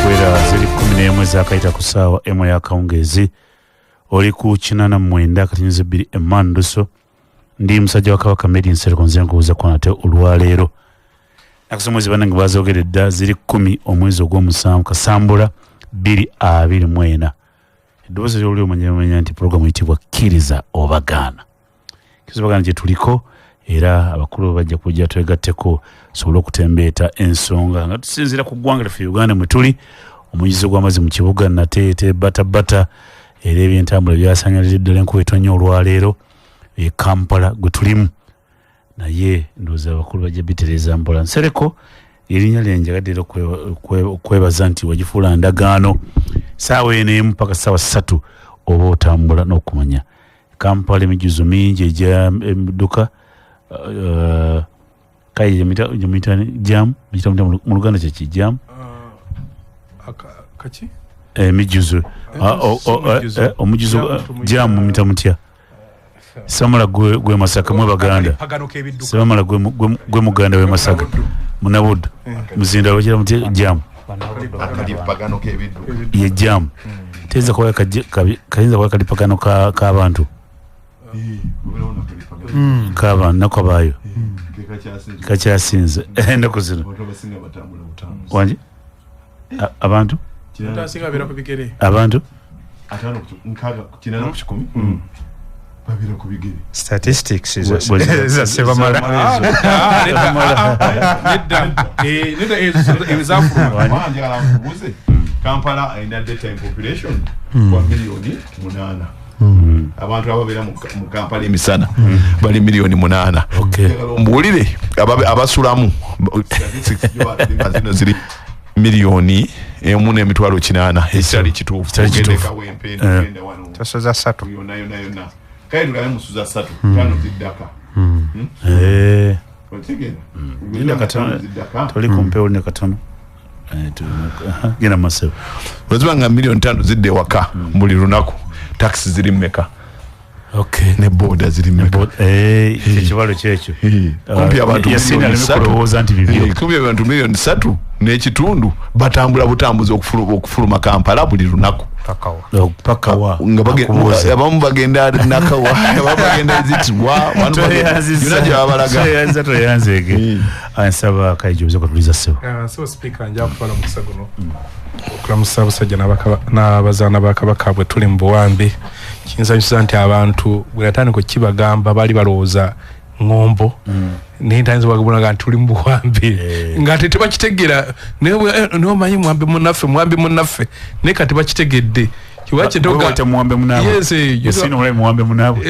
Okuwera ziri 11 ezakayita ku ssaawa 1 y'akawungeezi. Oli ku 89.2 Emanduso. Ndi musajja wa Kabaka Medi Nsereko, nze nkubuuza ku ate olwaleero. Ennaku z'omwezi bannange bazoogedde dda, ziri 10 omwezi ogw'omusanvu Kasambula 2024. Eddoboozi ly'oli omanya nti pulogulaamu eyitibwa Kkiriza Oba Gaana. Kkiriza Oba Gaana gye tuliko, era abakulu bajja kujja twegatteko tusobole okutembeeta ensonga nga tusinziira ku ggwanga lyaffe Uganda mwe tuli. Omujjuzo gw'amazzi mu kibuga Nateete batabata, era ebyentambula byasanyalidde ddala enkuba etonnya olwaleero e Kampala gwe tulimu, naye ndowooza abakulu bajja bitereeza mpola. Nsereko erinnya lye njagadde era okwebaza nti wagifuula ndagaano, ssaawa eno 1 paka ssaawa 3 oba otambula n'okumanya Kampala emijjuzo mingi egya emidduka. Kaye gyemuyita jam, muyita mutya mu Luganda? Kyeki jam? Kaki? Emijjuzo. Si mujjuzo. Omujjuzo. Jam tumuyita- Jam muyita mutya? Samala gwe Masaka mwe Baganda. Pagano k'ebidduka. Samala gwe muganda we Masaka Munabuddu Muzinda, bakira mutya jam? Akalipagano k'ebidduka. Ye jam teyinza kuba kayinza kuba kalipagano k'abantu k'abantu nako kabaayo kakyasinze ennaku zino. Abantu abasinga batambula butambuzi. Wangi abantu? Omuntu asinga abeera ku bigere. Abantu? 58 ku kikumi babeera ku bigere. Statistics za Sebamala. Ah, nedda, ah, nedda. Nedda, ezo zafuluma. Kubanga njagala nkubuuze, Kampala alina daytime population kwa miliyoni 8. Abantu ababeera mu Kampala emisana bali miliyoni 8. Njagala ombuulire abasulamu, statistics nga zino ziri 1,800,000, ekitali kituufu. Kitali Ogende kituufu. Kawempe, ogenda wano Tosoza ssatu. yonna yonna yonna, kale tugabe musuza ssatu, tano ziddaka. Otegeera? Linda katono. Ziddaka. Toli kumpewo ne katono. Aha, genda masebo. Bweziba nga miliyoni 5 zidda ewaka buli lunaku, takisi ziri mmeka? Ne boda ziri mmeka? Ekibalo kyekyo. Kumpi abantu Yasini miliyoni aleme ssatu. kulowooza nti bibyo. Kumpi abantu miliyoni 3.5 batambula butambuzi okufuluma Kampala buli lunaku. Pakawa. Paka wa? Nga Akubuuza. abamu bagenda Nakawa, abamu bagenda Zitwa, yona gye babalaga. Toyanza, toyanzeege. Nsaba kayijoze kutuliza ssebo. Ah, so speaker, nja kutwala mukisa guno okulamusa abasajja n'abazaana ba Kabaka bwe tuli mu buwambe. Kinsanyusa nti abantu bwe natandika okukibagamba baali balowooza ŋŋombo, naye ntandise bagabulaga nti tuli mu buwambe nga te tebakitegeera. Naye naye omanyi mwambe munnaffe, mwambe munnaffe, naye kati bakitegedde. Kiba Gwe wayita muwambe munaabwe? Yes, Yasini omulabe muwambe munaabwe.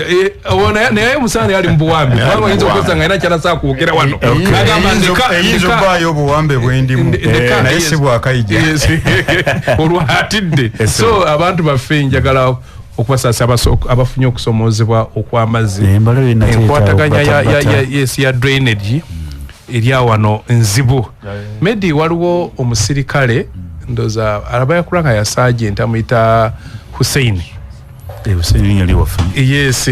Naye omusaana yali mu buwambe, Yali kubanga mu oyinza buwambe. okukozesa nga alina kyalasaa kwogera wano. N'agamba Eyinza obbaayo obuwambe bwendimu, naye si bwakayija. Yes. Olwatidde. So abantu baffe njagala okubasaasa abafunye okusomoozebwa okw'amazzi. Embala yonna. Enkwataganya yes, ya drainage eri awano nzibu. Medi, waliwo omusirikale, ndoza alaba yakula nga ya sergeant, amuyita Hussein. Hussein linnya liwaffe. Yes,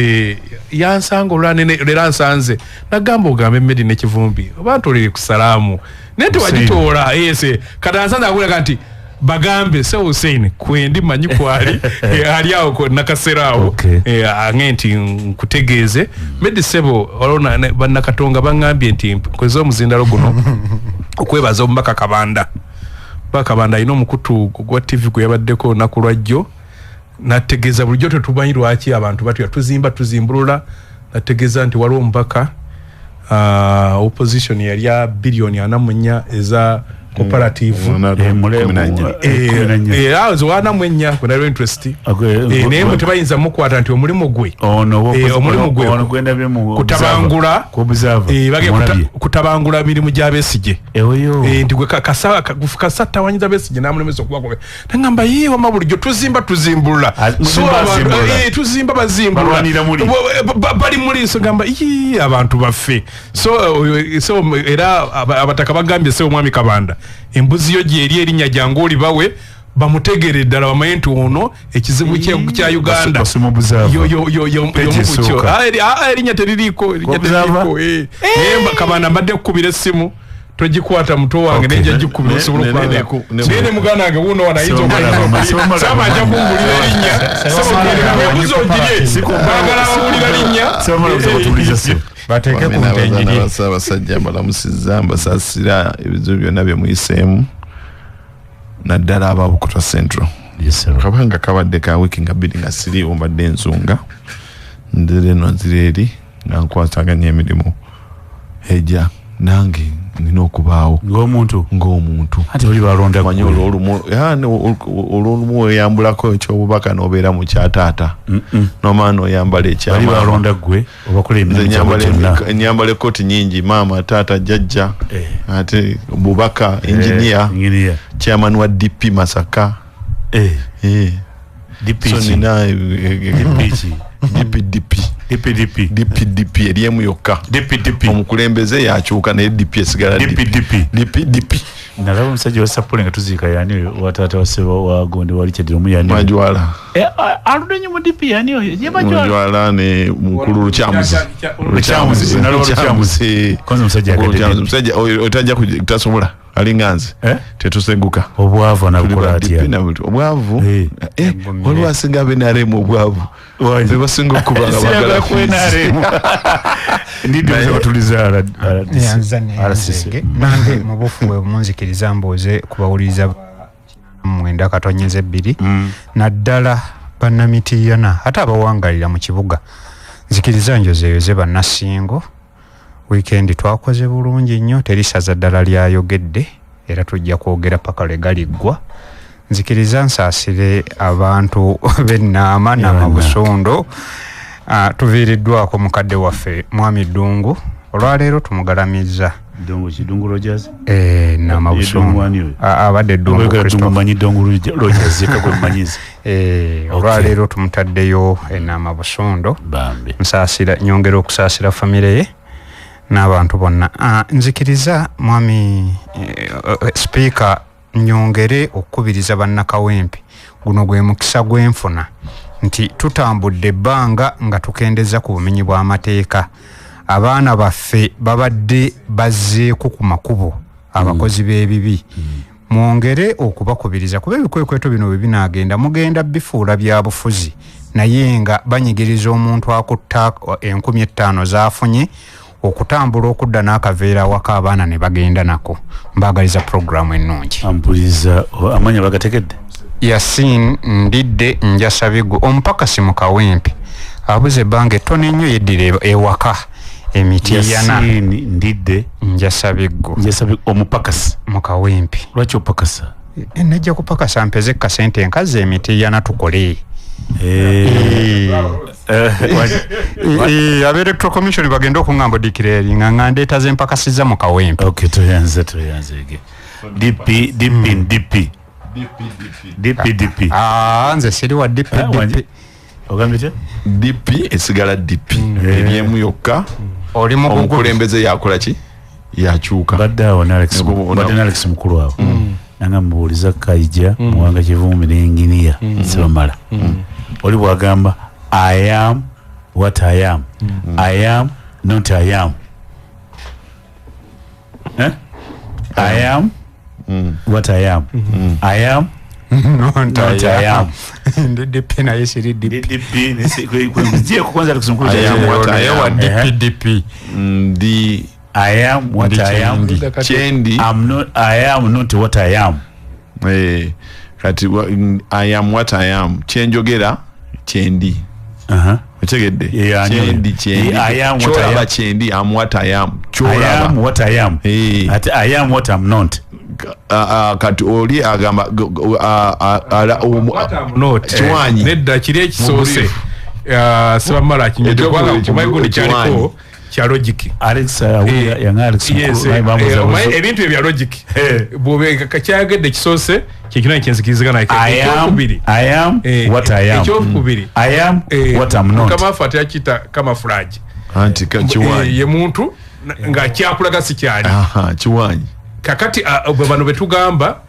yansanga olwanene leero nsanze nagamba ogambe Medi nekivumbi oba ntolere ku salaamu naye tewagitoola. Yes, kati ansanze akulaga nti bagambe se Hussein kwendi manyi kwali ali awo nakasera awo. Ange nti nkutegeeze Medi sebo, waliwo bannakatonga baŋŋambye nti nkozesa omuzindalo guno okwebaza omubaka Kabanda. Omubaka Kabanda alina omukutu gwa TV gwe yabaddeko olunaku lwajjo, nategeeza bulijjo tetumanyi lwaki abantu batya tuzimba tuzimbulula. Nategeeza nti waliwo omubaka opposition yalya biliyoni 44 eza cooperative. 14. 14. Awo 44 kwenaliwo interest. Naye mwe tebayinza mukwata nti omulimu gwe Ono omulimu gwe ono gwendabye mu kutabangula ku Observer. Bagenda Mulabye. kutabangula mirimu gya Besigye. Eweyo. Nti gwe kasa tawanyiza Besigye n'amulemesa okubakobe. Nagamba ye wama bulijjo tuzimba tuzimbulula. Ah, So muzimba azimbulula. Tuzimba bazimbulula. Balwanira muli. Bali muli. So gamba ii abantu baffe. So so era abataka bagambye se omwami Kabanda embuzi yo gyeri erinnya jangu olibawe bamutegere ddala bamanye nti ono ekizibu kya Uganda. Basoma Observer. Yo yo yo yo. Page Yo mukyo. esooka. Ah, erinnya teririiko, erinnya Observer. teririiko. Naye Kabanda mbadde kukubira essimu. Togikwata muto wange nenja gikubira osobola okubanga naye ne muganda wange wuuno wano ayinza okusaba ajja kungulira erinnya embuzi ogirye baagala bawulira linnya. Bateeke ku nte njirye. Ssaabasajja mbalamusizza, mbasaasira ebizibu byonna bye muyiseemu, naddala aba Bukutwa Central. Kabanga kabadde ka wiiki nga 2 nga siriiwo, mbadde ensonga nzira eno nzira eri nga nkwataganya emirimu ejja nange nina okubaawo ng'omuntu anti oli balonda manyi olw'olumu oyambulako ekyobubaka n'obeera mu kyataata n'omala n'oyambala ekyamaama. Bali balonda ggwe obakola emirimu gyonna. Nnyambala ekkooti nnyingi, maama, taata, jjajja, ate bubaka, engineer, chairman wa DP Masaka. DP so nina DPDP DPDP DPDP eri emu yokka. DPDP omukulembeze yakyuka naye DP esigala DPDP DPDP. Nalaba omusajja wa Sapule nga tuziika yani wa taata wa Ssebo wa Gonde wa Richard Lumu yani Majwala aludde nnyo mu DP yani oyo ye Majwala Majwala ne mukulu Lukyamuzi Lukyamuzi nalaba Lukyamuzi kwanza omusajja agadde omusajja oyo otajja kutasobola alinga nze tetusenguka obwavu anabukola atya obwavu waliwo asinga abe NRM obwavu bebasinga okuba nga bagala RCC. Nange mu bufu bwe munzikiriza mbuuze kubawuliriza 9.2 naddala bannamitiyana ate abawangalira mu kibuga. Nzikiriza njozeeyoze bannasingo. Weekend twakoze bulungi nnyo, terisaza ddala lyayogedde era tujja kwogera paka lwe galiggwa. Nzikiriza nsaasire abantu b'Ennaama n'Amabusondo. Tuviiriddwako mukadde waffe Mwami Ddungu, olwaleero tumugalamizza. Ddungu ki? Ddungu Rogers? N'Amabusondo. Abadde Ddungu Christopher. Manyi Ddungu Rogers yekka gwe mmanyizi. Olwaleero tumutaddeyo Ennaamabusondo. Nsaasira, nyongera okusaasira famire ye n'abantu bonna. Nzikiriza mwami Speaker nyongere okukubiriza bannakawempe, guno gwe mukisa gwenfuna nti tutambudde ebbanga nga tukendeza ku bumenyi bw'amateeka. Abaana baffe babadde bazzeeko ku makubo abakozi b'ebibi. Mwongere okubakubiriza kuba ebikwekweto bino bwe binaagenda mugenda bifuula bya bufuzi, naye nga banyigiriza omuntu akutta 5,000 z'afunye okutambula okudda n'akaveera awaka abaana ne bagenda nako. Mbaagaliza puroguramu ennungi. Ampuliza amanya bagategedde. Yasin Ndidde Njasabigu omupakasi mu Kawempe abuze ebbanga ettono ennyo yeddira ewaka emitiyana. Yasin Ndidde Njasabigu Njasabigu omupakasi mu Kawempe. Lwaki opakasa? Najja kupakasa mpeze kasente enkazi emitiyana tukole. Aba Electoral Commission bagenda okungamba declare nga ndeeta ze mpakasizza mu Kawempe. Okay, toyanze DP DP DP DP DP. Nze siri wa DP DP. Ogambye otya? DP esigala DP eri emu yokka. Oli mugugu. Omukulembeze yakola ki? Yakyuka. Badde awo ne Alex, badde ne Alex mukulu awo. Nanga mbuuliza Kaija Muwanga Kivumbi ne engineer Ssebamala. Oli bw'agamba I am what I am. I am not I am. I am what I am. I am not I am. Ndi DP naye siri DP. DP nje kwanza Alex mukulu I am what I am. DP DP. Ndi I am what I am. Chendi. I'm not, I am not what I am. Kati I am what I am. Kyenjogera kyendi. Otegedde? Kyendi kyendi. I am what I am. Kyendi, I'm what I am. I am what I am. Ati I am what I'm not. Kati oli agamba what I'm not. Kiwanyi. Nedda kiri ekisoose. Ssebamala akinyodde kubanga kumaigundi kyaliko kya logic. Alex yanga Alex mukulu ebintu ebya logic. Bwobe kakyayogedde kisoose kyekino kyenzikirizigana ekyokubiri. I am what I am. Ekyokubiri. I am what I'm not. Kama afa atakita kama fulaji. Anti kiwanyi. Ye muntu nga kyakulaga si kyali. Kiwanyi. Kakati bano betugamba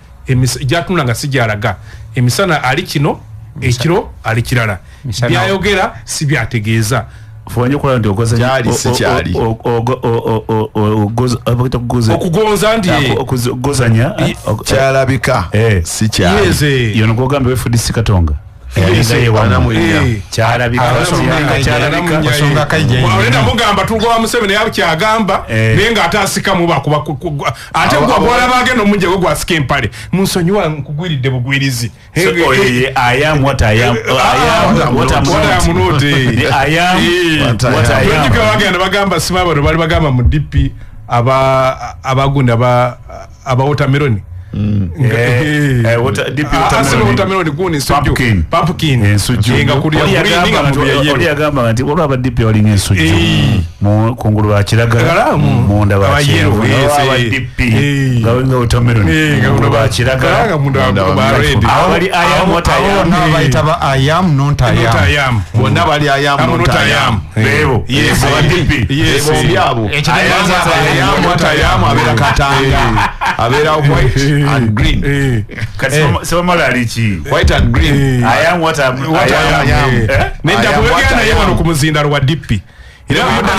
gyatunula nga si gyalaga. Emisana ali kino, ekiro ali kirala. Byayogera si byategeeza. Fuba nnyo okulaba nti ogoza Kyali, si kyali. Okugoza Okugonza nti okugozanya Kyalabika, si kyali. Yes, eh. Yono gwogambye FDC Katonga. Ana mu nnya. Kyalabika. Abasonga kyalabika. Osonga kaija Wa- olenda mugamba tugoba Museveni yawe kyagamba, naye ng'ate asikamu bakuba ate gwa gwalaba agenda omunje gwe gwasika empale, munsonyiwa nkugwiridde bugwirizi. So, oh, yeah, yeah, I am what I am. I am what I'm What I am not. not, eh. I am Eh. what I am. Ojjukira bagenda bagamba sima bano bali bagamba mu DP aba abagundi aba watermelon. DP watermelon. Watermelon gundi nsujju. Pumpkin. Pumpkin. Ensujju. Nga kulya Oli green nga yagamba mu nti- bya oli yellow. yagamba nti olwo aba DP balinga ensujju. Kungulu ba kiragala, Kiragala, munda ba aba yellow, kyenvu. yes, Aba DP nga watermelon. Nga Kungulu ba ba kiragala, nga munda munda ba ba red. Abo bali I am what I Abo am. bonna bayita ba I am not I Not am. I am. Bonna bali I am I'm not not I I am. am. Beebo. Yes, Aba DP. Yes. Bombi abo. Ekitegeeza I am what I am abeera Katanga, abeera white and green. Kati Sebamala ali ki? White and green. I am what I'm What I am. Eh? Nedda I am what kubegenda I naye am. wano ku muzindalo wa DP. Era Tambula,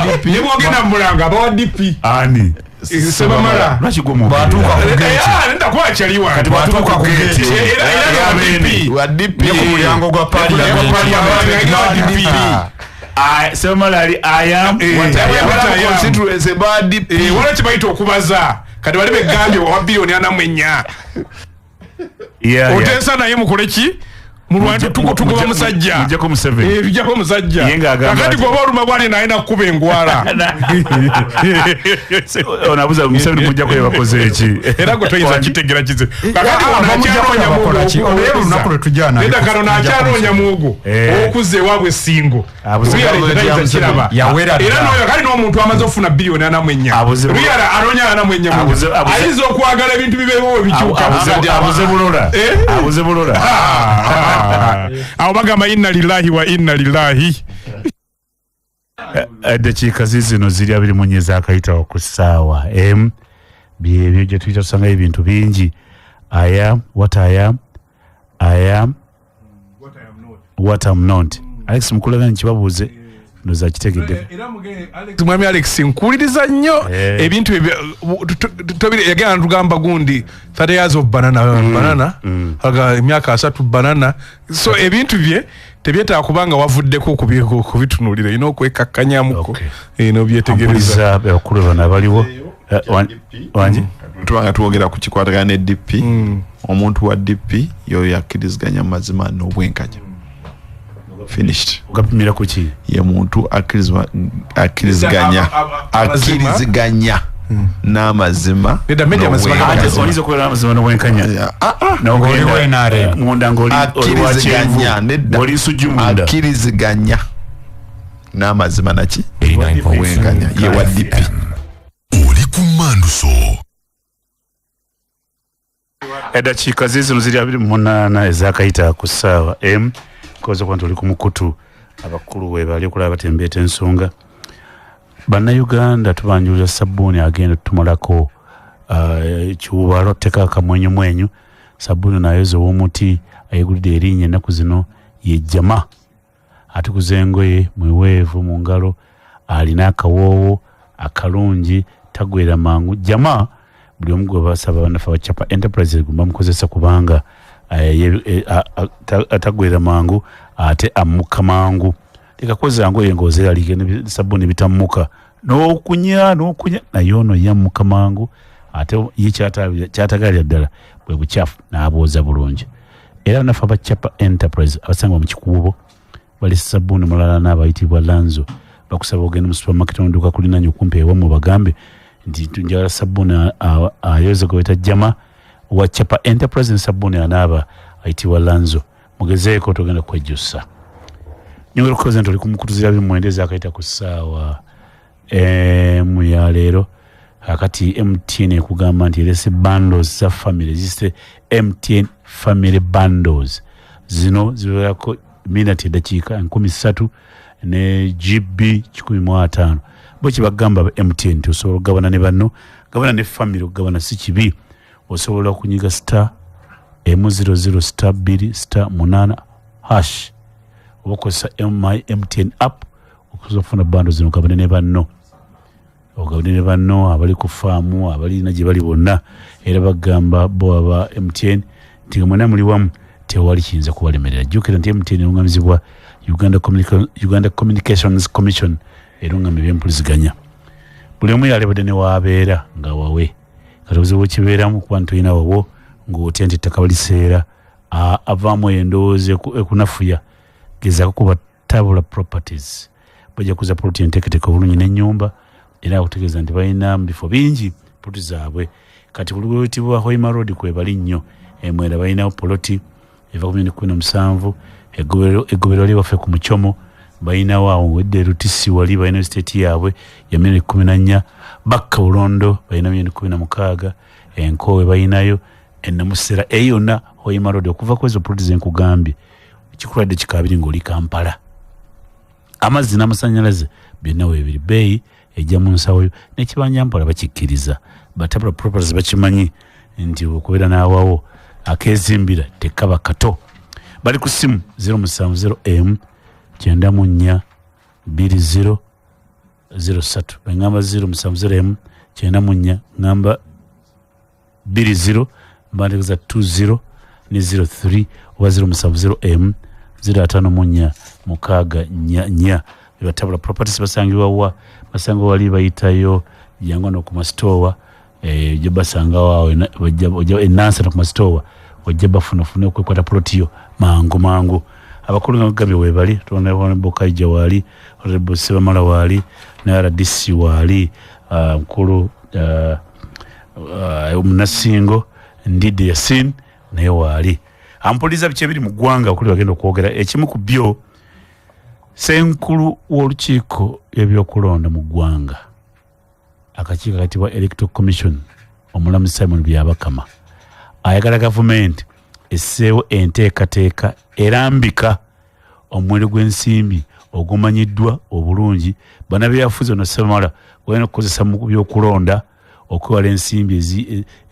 ne DP. bwogenda mu Mulanga abawa DP. Ani? Sebamala. Lwaki gwe omwogerera? Bw'atuuka ku gate. Nedda kuba kyali wange. Kati bw'atuuka ku gate. Era wa DP. Wa DP. Ne ku mulyango gwa parliament. Parliament. Wa DP. Sebamala ali I am what I am. What I am. Constituency ba DP. Waliwo kye bayita okubaza. Kati bali begambye owa 44 biliyoni. Oteesa naye mukole ki? Mulwande tugoba musajja. Mujjeko Museveni. Tujjako musajja. Ye ng'agamba Kakati ati- gwoba oluma bwali naye nakukuba engwala. Ono abuuza Museveni mujjako yabakoze eki? Era gwe toyinza kitegeera kizibu. Kakati ono Bamujjako akyanoonya yabakola ki? muwogo Olwo okuzza. olunaku lwe tujja naye Nedda kano tujjako n'akyanoonya muwogo Eh. okuzza ewaabwe essingo. Abuze- Ruyala tayinza kiraba. Yawera Era dda. n'oyo kali n'omuntu amaze okufuna 44 biliyoni. Ruyala anoonya 44. Ayinza okwagala ebintu bibeewo bikyuka. Abuze bulola. Eh? Abuze bulola. Ah. Awo bagamba inna lillahi wa inna lillahi. Eddakiika zizino ziri 24 ezakayitawo ku ssaawa emu. Byebyo gye tuyita tusangayo ebintu bingi. I am what I am. I am what I'm not. Alex Mukulaga nkibabuuze ndoza kitegedde. Mwami Alex nkuwuliriza nnyo. Ebintu ebyo yagenda tugamba gundi 30 years of banana, banana aga emyaka 30 banana, so ebintu bye tebyetaaga kubanga wavuddeko okubitunuulira, olina okwekakkanyamuko n'obyetegereza. Mpuliriza abakulu bano abaliwo. Wangi? Tubanga twogera ku kikwatagana ne DP, omuntu wa DP yoyo akkiriziganya mu mazima n'obwenkanya. Finished. Ogapimira ku ki? Ye muntu akkiriziganya Amazima. akkiriziganya n'amazima Nedda, media amazima n'obwenkanya. Ate oyinza okubeera n'amazima n'obwenkanya Ng'oli wa NRM. Munda ng'oli oli wa kyenvu, Akkiriziganya, nedda. ng'oli nsujju munda. Akkiriziganya n'amazima naki obwenkanya ye wa DP. Oli ku Manduso. Eddakiika zizino ziri 28 ezakayita ku ssaawa emu. Koza okuba nti oli ku mukutu abakulu we bali okulaba batembeeta ensonga. Bannayuganda tubanjulira sabbuuni agenda tutumalako kiwubaalo tteka akamwenyumwenyu. Sabbuuni nayoza ow'omuti ayegulidde erinnya ennaku zino ye Jama, atukuza engoye mweweevu mu ngalo, alina akawoowo akalungi, tagwera mangu. Jama buli omu gwe basaba bannaffe abacapa Enterprise gwe bamukozesa kubanga tagwera mangu ate ammuka mangu. Leka koza ngoye ng'ozeraliike ne sabbuuni bitammuka n'okunya n'okunya, naye ono yammuka mangu ate ye kyatagalira ddala bwe bukyafu n'abwoza bulungi. Era bannaffe abacapa Enterprise abasangibwa mu Kikuubo bali sabbuuni mulala n'abayitibwa Lanzo. Bakusaba ogende mu supermarket omuduuka kulinanye okumpi ewammwe, bagambe nti njagala sabbuuni ayoza gwe bayita Jama wa Chapa Enterprise ne sabbuuni anaaba ayitibwa Lanzo. Mugezeeko, togenda kwejjusa. Nyongera okukoza nti oli ku mukutu zira 29 ezakayita ku ssaawa emu ya leero. Kakati MTN ekugamba nti erese bundles za family, zise MTN family bundles. Zino zibeerako minati eddakiika 3000 ne GB 150. Bo kyebagamba ba MTN nti osobola okugabana ne banno, gabana ne family, okugabana si kibi. Osobola okunyiga star emu zero zero star 2 star 8 hash oba okozesa my MTN app. Okusobola okufuna bundle zino, ogabane ne banno, ogabane ne banno abali ku faamu, abalina gye bali bonna. Era bagamba bo aba MTN nti nga mwena muli wamu, tewali kiyinza kubalemerera. Jjukira nti MTN erungamizibwa Uganda Communications Commission, erungamya ebyempuliziganya. Buli omu yalebadde ne waabeera nga wawe. Kati obuzibu bukibeeramu kuba nti tolina wawo, ng'otya nti ettaka baliseera, avaamu eyo endowooza ekunafuya. Gezaako kuba Tabula Properties, bajja kuza poloti enteeketeeke obulungi n'ennyumba. Era akutegeeza nti balina mu bifo bingi poloti zaabwe. Kati ku luguudo luyitibwa Hoima Road kwebali nnyo. Emwera balinawo poloti eva ku miliyoni 17. Eggobero li waffe ku Muchomo balinawo awo wedde Rutisi, wali balina estate yaabwe ya miliyoni 14. Bakka Bulondo balina miliyoni 16. Enkoowe balinayo, enamusera, eyo yonna Hoima Road. Okuva ku ezo poloti zenkugambye, kikulwadde kikabiri ng'oli Kampala. Amazzi n'amasanyalaze byonna weebiri, bbeeyi ejja mu nsawo yo n'ekibanja mpola bakikkiriza. Batabula Properties bakimanyi nti okubeera n'awawo akezimbira tekaba kato. Bali ku ssimu 070 m 94 20 03. Bweŋŋamba 070 m 94, ŋŋamba 20, mba ntegeeza 20 ne 03, oba 070 m 054 644. Bebatabula Properties. Basangibwa wa? Basangibwa wali bayitayo jangu no ku masitowa, ojja basangawo awo enansana ku masitowa, ojja bafuna ofune okwekwata poloti yo mangu mangu. Abakulu nga gambye webali, tubona Honorable Kaija waali, Honorable Sebamala waali, ne RDC waali, mukulu Munasingo Ndidde Yasin naye waali. Ampuliza biki ebiri mu ggwanga okuli bagenda okwogera. Ekimu ku byo, senkulu w'olukiiko ebyokulonda mu ggwanga, akakiiko akayitibwa Electoral Commission, omulamuzi Simon Byabakama ayagala gavumenti esseewo enteekateeka erambika omuwendo gw'ensimbi ogumanyiddwa obulungi bannabyabufuzi ono Sebamala gwalina okukozesa mu byokulonda, okwewala ensimbi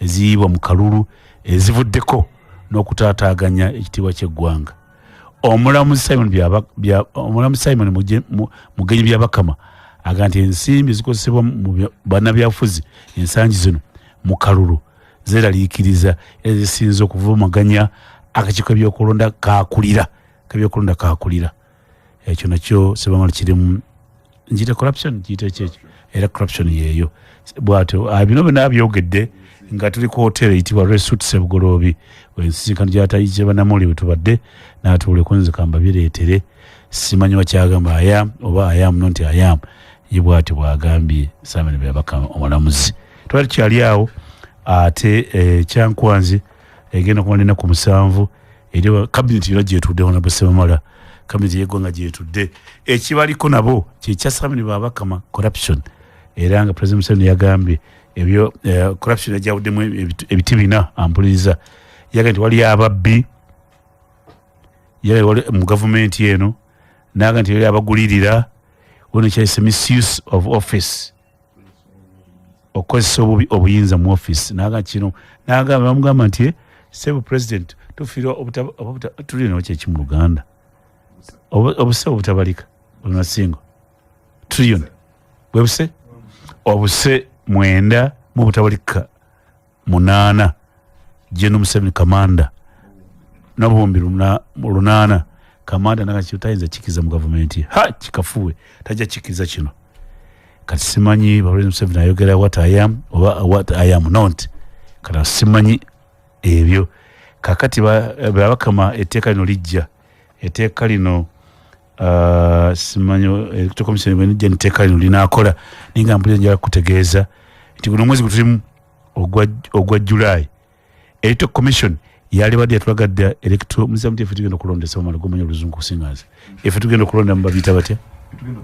eziyiibwa mu kalulu ezivuddeko n'okutaataaganya ekitiibwa ky'eggwanga. Omulamuzi Simon Mugenyi Byabakama agamba nti ensimbi ezikozesebwa mu bannabyabufuzi ensangi zino mu kalulu zeeraliikiriza, era zisinze okuvumaganya akakiiko ebyokulonda kakulira, kebyokulonda kakulira. Ekyo nakyo Sebamala kirimu, nkiyite corruption, kiyite kyekyo, era corruption yeeyo bwatyo. Bino byonna abyogedde nga tuli ku hotel eyitibwa Resort Sebugoloobi, ensisinkano gyatayije banamuli bwe tubadde n'atuule kunzika mbabireetere. Simanyi wakyagamba I am oba I am not I am. Ye bwatyo bwagambye Simon Byabakama omulamuzi. Twali tukyali awo, ate Kyankwanzi egenda kumala ennaku 7 eri cabinet yonna gyetudde. Honorable Sebamala, cabinet yeggwanga gyetudde, ekibaliko nabo kyekya Simon Byabakama corruption. Era nga President Museveni yagambye ebyo corruption yajawuddemu ebiti bina. Ampuliriza, yagambye nti waliyo ababbi, yagambye wali mu gavumenti eno, naga nti wali abagulirira, wano kyayise misuse of office, okukozesa obubi obuyinza mu office. Naga kino, nagamba, bamugamba nti, "Sebo president, tufiirwa tulina kyeki mu Luganda, obuse obutabalika olunasingo trillion, bwe buse obuse 9 mu butabalika 8, General Museveni kamanda n'obuwumbi 800." Kamanda naga kino tayinza kikkiriza mu gavumenti, ha kikafuwe, tajja kikkiriza kino. Kati simanyi President Museveni ayogera what I am oba what I am not. Kati simanyi ebyo. Kakati Babakama etteeka lino lijja, etteeka lino, simanyi Electoral Commission bwenijja netteeka lino linaakola. Naye nga mpulira njala kutegeeza nti guno omwezi gwe tulimu ogwa July, Electoral Commission yalibadde yatulaga electoral muzimu ti ife tugenda okulondesa omala gomanya oluzungu kusinga nze. Ife tugenda okulonda mu babiyita batya?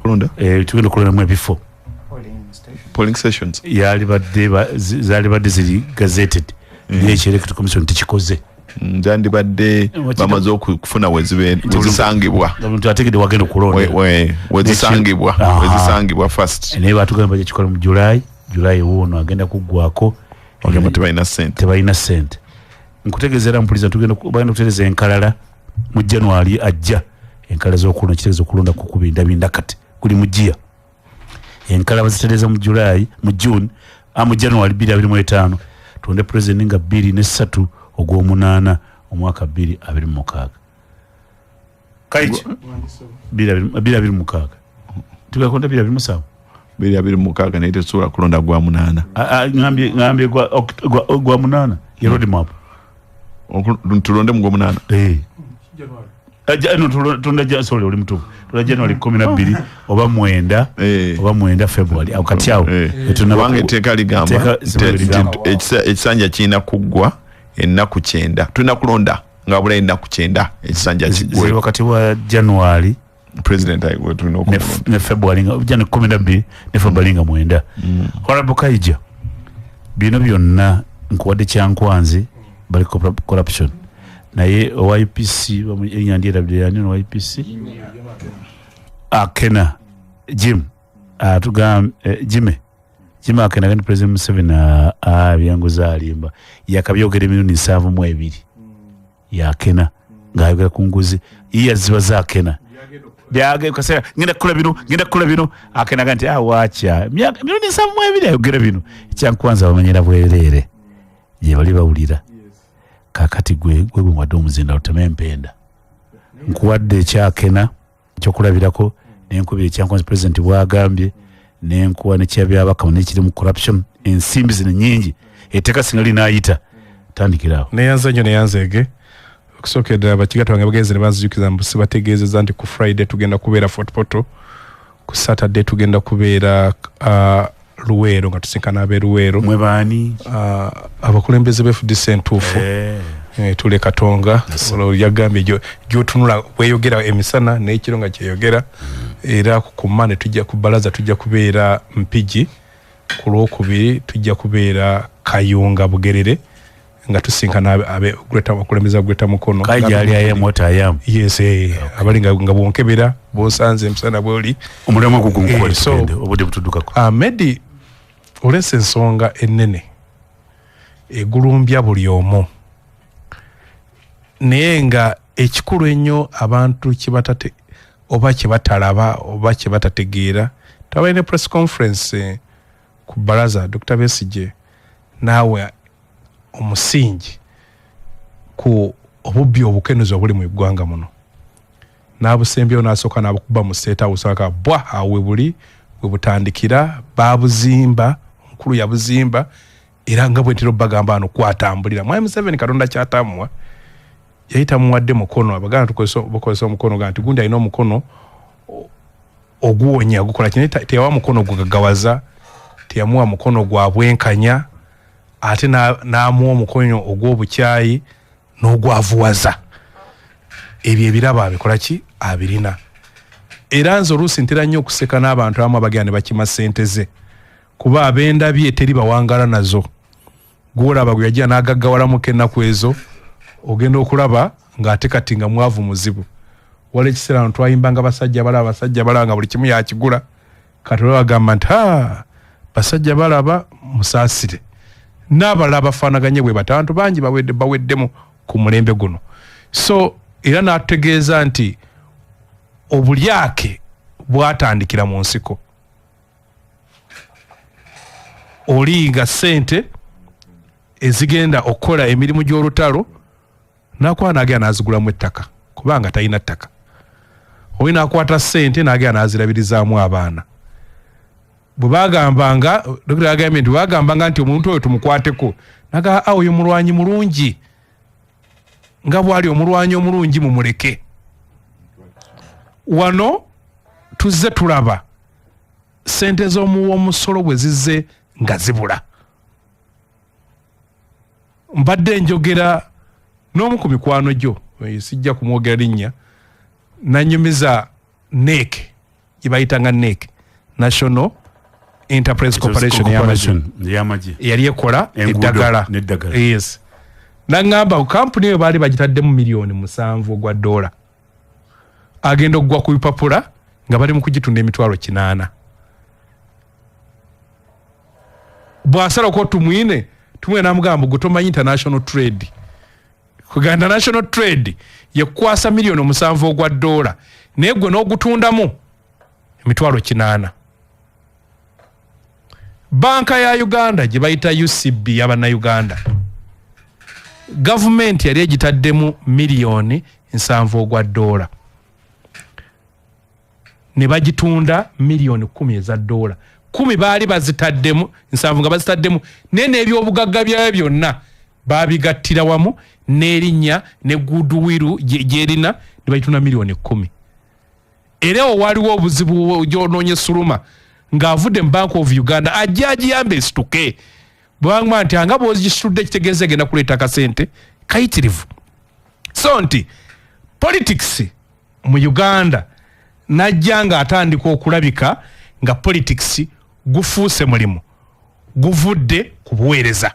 Kulonda. Tugenda okulondamu ebifo. Polling stations. Yalibadde zalibadde ziri gazetted, naye ekyo Electoral Commission tekikoze. Zandibadde bamaze okufuna wezisangibwa. Nga muntu ategedde wagenda okulonda. Wezisangibwa. Wezisangibwa first. Naye batugamba bajja kikola mu July. July wuuno agenda kuggwako. Bagamba tebalina sente. Tebalina sente. Nkutegeeza era mpuliza, tugenda bagenda kutereeza enkalala mu January ajja, enkalala z'okulonda. Kitegeeza okulonda kukubindabinda kati Guli mu giya. Enkalaba zitereza mu July, mu June, mu January 2025. Tulonde president nga 23 ogw'omunaana omwaka 2026. Kaiji 2026. Tugakonda 2027. 2026 naye tetusobola kulonda gwa munaana. Ngambye gwa munaana ye road map. Tulonde mu gwa munaana. No, sorry, oli mutuufu. Tulonda January 12 oba mwenda oba mwenda February. Awo kati awo. Kubanga etteeka ligamba ekisanja kirina kuggwa ennaku 9. Tulina kulonda nga bula ennaku 9 ekisanja kiggwe. Wakati wa January president ayiwe tulina okulonda ne February nga January 12 ne February nga mwenda. Honorable Kaija, bino byonna nkuwadde Kyankwanzi bali corruption. Naye owa UPC erinnya ndyerabira yani owa UPC Akena Jim atugamba Jim Akena kandi President Museveni ebyanguzi alimba yakabyogera emirundi 72 yakena ng'ayogera ku nguzi ye ziba zaakena byage kasera ngenda kukola bino Akena nti wacha emirundi 72 ayogera bino. Kyankwanza bamanyira bwereere gye bali bawulira. Kakati gwe gwe omuzinda oteme empenda. Nkuwadde ekyakena ekyokulabirako nenkubira Ekyankwanzi president bwagambye nenkuwa nekyababaka nekiri mu corruption ensimbi zino nyingi etteeka singa linaayita tandikirawo. Neyanza nnyo neyanzeege okusookera ddala bakigatta bange bagenze ne banzijukiza mbu sibategeezezza nti ku Friday tugenda kubeera Fort Portal, ku Saturday tugenda kubeera Luweero nga tusinkana ab'e Luweero. Mwe baani? Abakulembeze ba FDC entuufu. Tule Katonga yagambye gy'otunula weeyogera emisana n'ekiro nga kyeyogera. Era ku Monday tujja ku balaza tujja kubeera Mpigi, ku Lwokubiri tujja kubeera Kayunga Bugerere nga tusinkana abakulembeze ba Greater Mukono. Kaija ali ayamu ota ayamu. Yes, abali nga bwonkebera bw'osanze emisana bw'oli. Omulimu gugunkuwa tugende obudde butuddukako. Medi olese ensonga ennene egulumbya buli omu, naye nga ekikulu ennyo abantu kyebatate oba kyebatalaba oba kyebatategeera. Twabaire ne press conference ku baraza Dr. Besigye naawe omusingi ku obubbi obukenuzi obuli mu ggwanga muno n'abusembyeyo n'asooka n'abukuba mu State House aka bwa awe buli we butandikira babuzimba omukulu yabuzimba era nga bwe ntera obbagamba wano kwatambulira. Mwami Museveni Katonda kyatamuwa yayita muwadde mukono, Abaganda bakozesa omukono ga nti gundi alina omukono oguwonya gukola kino, teyawa mukono gugaggawaza, teyamuwa mukono gwa bwenkanya, ate n'amuwa omukono ogw'obukyayi n'ogwavuwaza. Ebyo ebirabo abikola ki? Abirina. Era nze oluusi ntera nnyo okuseka n'abantu abamu abagenda ne bakima ssente ze, kuba abendabye teri bawangala nazo. Gw'olaba gwe yajja n'agaggawalamuko ennaku ezo, ogenda okulaba ng'ate kati nga mwavu muzibu. Waliwo ekiseera wano twayimbanga basajja balaba, basajja balaba nga buli kimu yakigula. Kati olaba bagamba nti basajja balaba musaasire. N'abalala bafaanaganye bwe bati, abantu bangi baweddemu ku mulembe guno. So era n'atutegeeza nti obulyake bwatandikira mu nsiko. Oli nga ssente ezigenda okukola emirimu gy'olutalo n'akwata n'agenda n'azigulamu ettaka kubanga talina ttaka. Oli n'akwata ssente n'agenda n'azirabirizaamu abaana. Bwe bagambanga, Dokita yagambye nti bagambanga nti omuntu oyo tumukwateko, n'agamba oyo mulwanyi mulungi, nga bw'ali omulwanyi omulungi mumuleke. Wano tuzze tulaba ssente z'omuwa omusolo bwe zizze nga zibula. Mbadde njogera n'omu ku mikwano gyo, sijja kumwogera linnya, nanyumiza NEC, gye bayitanga NEC, National Enterprise Corporation y'amagye, yali ekola eddagala. Yes. Nangamba kampuni eyo baali bagitaddemu $7 million ogwa dola. Agenda okugwa ku bipapula nga bali mu kugitunda $800,000. Bw'asalako Tumwine, Tumwine n'amugamba gwe tomanyi international trade. Kugamba international trade yekukwasa $7 million ogwa dola, naye gwe n'ogutundamu 800,000. Banka ya Uganda gye bayita UCB y'Abannayuganda, gavumenti yali egitaddemu 70 million ogwa dola, ne bagitunda 10 million eza dola. 10 baali bazitaddemu, 70 nga bazitaddemu, naye n'ebyobugagga byayo byonna babigattira wamu n'erinnya ne goodwill gyerina ne bagitunda 10 million. Era awo waliwo obuzibu gyonoonya Suluma ng'avudde mu Bank of Uganda, ajja agiyamba esituke, bwebagamba nti anga bw'ogisitudde kitegeeza egenda kuleeta akasente kayitirivu. So nti politics mu Uganda najja ng'atandika okulabika nga politics gufuuse mulimu guvudde ku buweereza.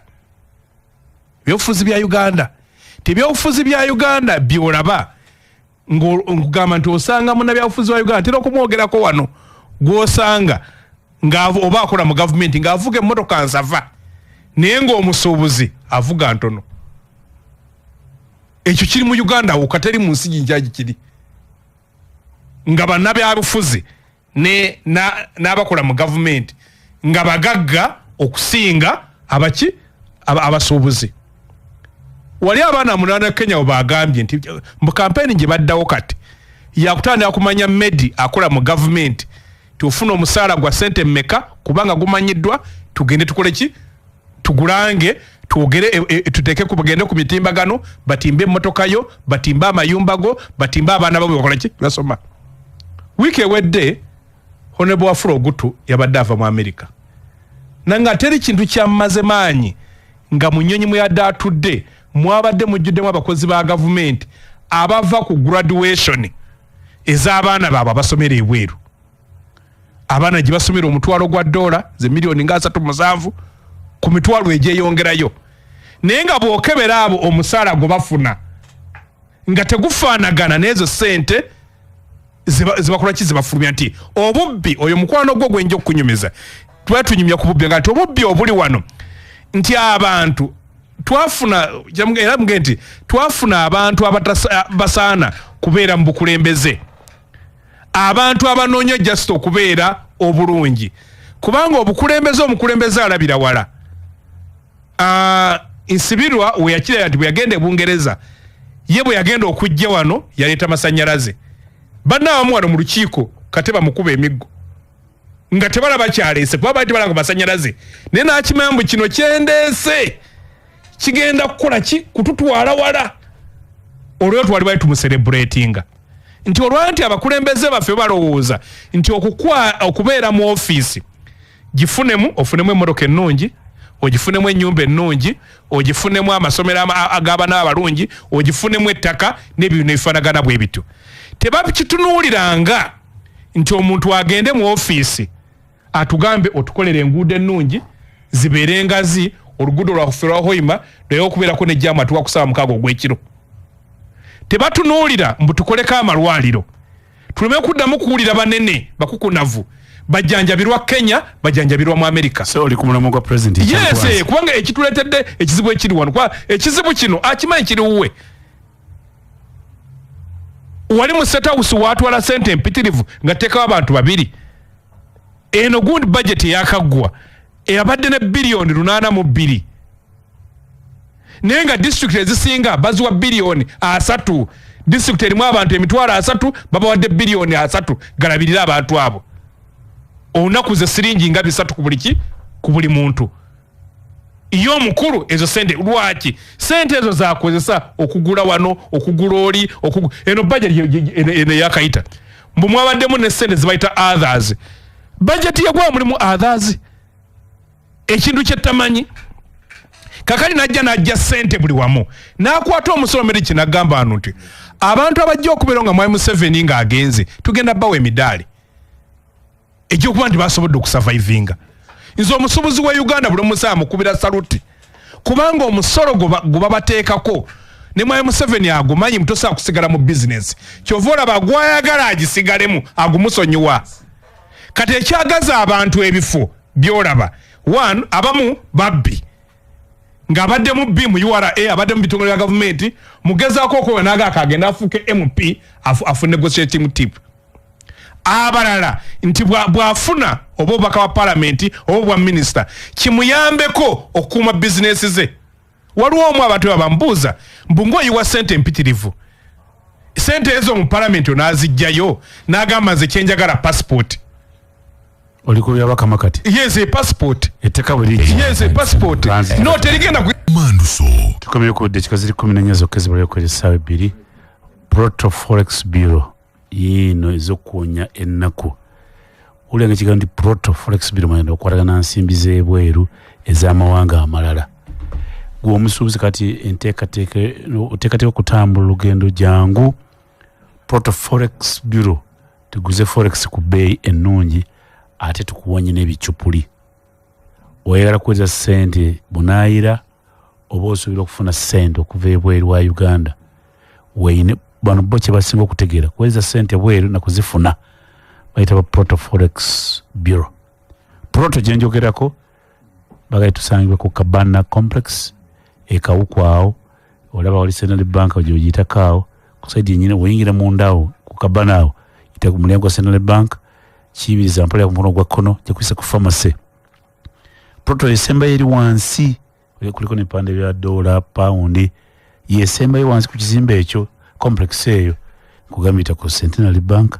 Ebyobufuzi bya Uganda, tebyobufuzi bya Uganda byolaba nkugamba nti osanga munnabyabufuzi wa Uganda, tera okumwogerako wano, gwosanga oba akola mu gavumenti ng'avuga emmotoka nsava, naye ng'omusuubuzi avuga ntono. Ekyo kiri mu Uganda wokka, teri mu nsi ginjagi kiri nga bannabyabufuzi n'abakola mu gavumenti nga bagagga okusinga abaki abasuubuzi. Wali abaana munaana Kenya we bagambye nti mu kampeyini gye baddawo kati yakutandika kumanya Medi akola mu gavumenti ti ofuna omusaala gwa sente mmeka, kubanga gumanyiddwa, tugende tukole ki, tugulange, twogere, tuteeke bagende ku mitimbagano batimbe emmotoka yo, batimbe amayumba go, batimbe abaana bo bakola ki, basoma. Wiiki ewedde Honorable Wafula Ogutu yabadde ava mu America, nanga teri kintu kyammaze maanyi nga mu nnyonyi mwe yadde atudde mwabadde mujjuddemu abakozi ba gavumenti abava ku graduation ez'abaana baabwe abasomera ebweru, abaana gye basomera omutwalo gwa dola ze miliyoni nga 37 ku mitwalo egyeyongerayo, naye nga bw'okebera abo omusaala gwe bafuna nga tegufaanagana n'ezo sente zebakola ki, zebafulumya. Nti obubbi oyo mukwano gwo gwenja okukunyumiza, tuba tunyumya ku bubbi nga nti obubbi obuli wano nti abantu twafuna, era muge nti twafuna abantu abasaana kubeera mu bukulembeze, abantu abanoonya just okubeera obulungi, kubanga obukulembeze, omukulembeze alabira wala. Nsibirwa we yakiraba nti bwe yagenda e Bungereza, ye bwe yagenda okujja wano yaleeta masanyalaze. Bannaabamu wano mu lukiiko kate bamukuba emiggo nga tebalaba kyaleese, kuba baali tebalanga masanyalaze, naye n'akimanya mbu kino kyendeese kigenda kukola ki, kututwala wala. Olwo twali bali tumucelebratinga nti olwa nti abakulembeze baffe balowooza nti okubeera mu ofiisi gifunemu, ofunemu emmotoka ennungi, ogifunemu ennyumba ennungi, ogifunemu amasomero ag'abaana abalungi, ogifunemu ettaka n'ebintu ebifaanagana bwe bityo. Tebakitunuuliranga nti omuntu agende mu ofiisi atugambe otukolera enguudo ennungi zibeere ngazi, oluguudo lwaffe lwa Hoima naye okubeerako ne jam atuwa ku ssaawa 6 ogw'ekiro. Tebatunuulira mbu tukoleko amalwaliro tuleme kuddamu kuwulira banene bakukunavu bajjanjabirwa Kenya, bajjanjabirwa mu America. So oli ku mulimu gwa president? Yes, kubanga ekituleetedde ekizibu ekiri wano, kuba ekizibu kino akimanyi kiri wuwe. Wali mu State House watwala sente empitirivu nga teekawo abantu babiri. Eno gundi budget eyakaggwa eyabadde ne 802 biliyoni, naye nga district ezisinga baziwa 30 biliyoni. District erimu abantu 30,000 babawadde 30 biliyoni galabirire abantu abo. Olunaku ze siringi nga 300 ku buli ki, ku buli muntu. Ye omukulu ezo sente lwaki sente ezo zakozesa okugula wano, okugula oli, eno budget eno eyakayita mbu mwabaddemu ne sente zibayita others. Budget yegwa mulimu others, ekintu kyetamanyi. Kakati najja sente buli wamu n'akwata omusolo meri kinagamba wano nti abantu abajja okubeera nga mwami Museveni ng'agenze tugenda bawa emidaali egyokuba nti basobodde okusurvivinga. Nze omusuubuzi wa Uganda buli omusaa mukubira saluti, kubanga omusolo gwe babateekako ne mwami Museveni agumanyi mutosobola kusigala mu bizinesi, kyova olaba gwayagala agisigalemu agumusonyiwa. Kati ekyagaza abantu ebifo byolaba one, abamu babbi ng'abadde mu B mu URA, abadde mu bitongole bya gavumenti, mugezaako okwewa naga akagenda afuuke MP, afu negotiating tip. Abalala nti bw'afuna oba obubaka bwa palamenti oba obwa minisita kimuyambeko okukuuma bizinesi ze. Waliwo omu abantu bambuuza mbu ng'oyiwa ssente empitirivu, ssente ezo mu palamenti onaazijjayo? N'agamba nze kyenjagala passport. Oli ku byabakama kati? Yes, passport. Etteeka bwe lijja. Yes, passport. No, terigenda ku Manduso. Tukomye ku ddakiika ziri 14 zokka ezibulayo okuwera essaawa 2. Proto Forex Bureau yiino ez'okuwonya ennaku. Wulira nga ekigambo nti Proto Forex Bureau mwenda okukwatagana na nsimbi z'ebweru ez'amawanga amalala. Gwe omusuubuzi kati enteekateeka oteekateeka okutambula olugendo, jangu Proto Forex Bureau tuguze forex ku bbeeyi ennungi ate tukuwonye n'ebicupuli. Oyagala kuweereza ssente bunaayira oba osuubira okufuna ssente okuva ebweru wa Uganda? Weine bano bo kye basinga okutegeera kuweereza ssente bweru na kuzifuna, bayita ba Proto Forex Bureau. Proto gye njogerako bagaye tusangibwe ku Kabana Complex e Kawuku awo, olaba wali Centenary Bank gy'ogiyitako awo ku side yennyini, oyingira munda awo ku Kabana awo, yita ku mulyango gwa Centenary Bank, kiyimiriza mpola ku mukono gwa kkono, gyekuyisa ku pharmacy. Proto esembayo eri wansi, kuliko n'ebipande bya dola, pawundi, yesembayo wansi ku kizimbe ekyo, complex eyo. Nkugambye yita ku Centenary Bank,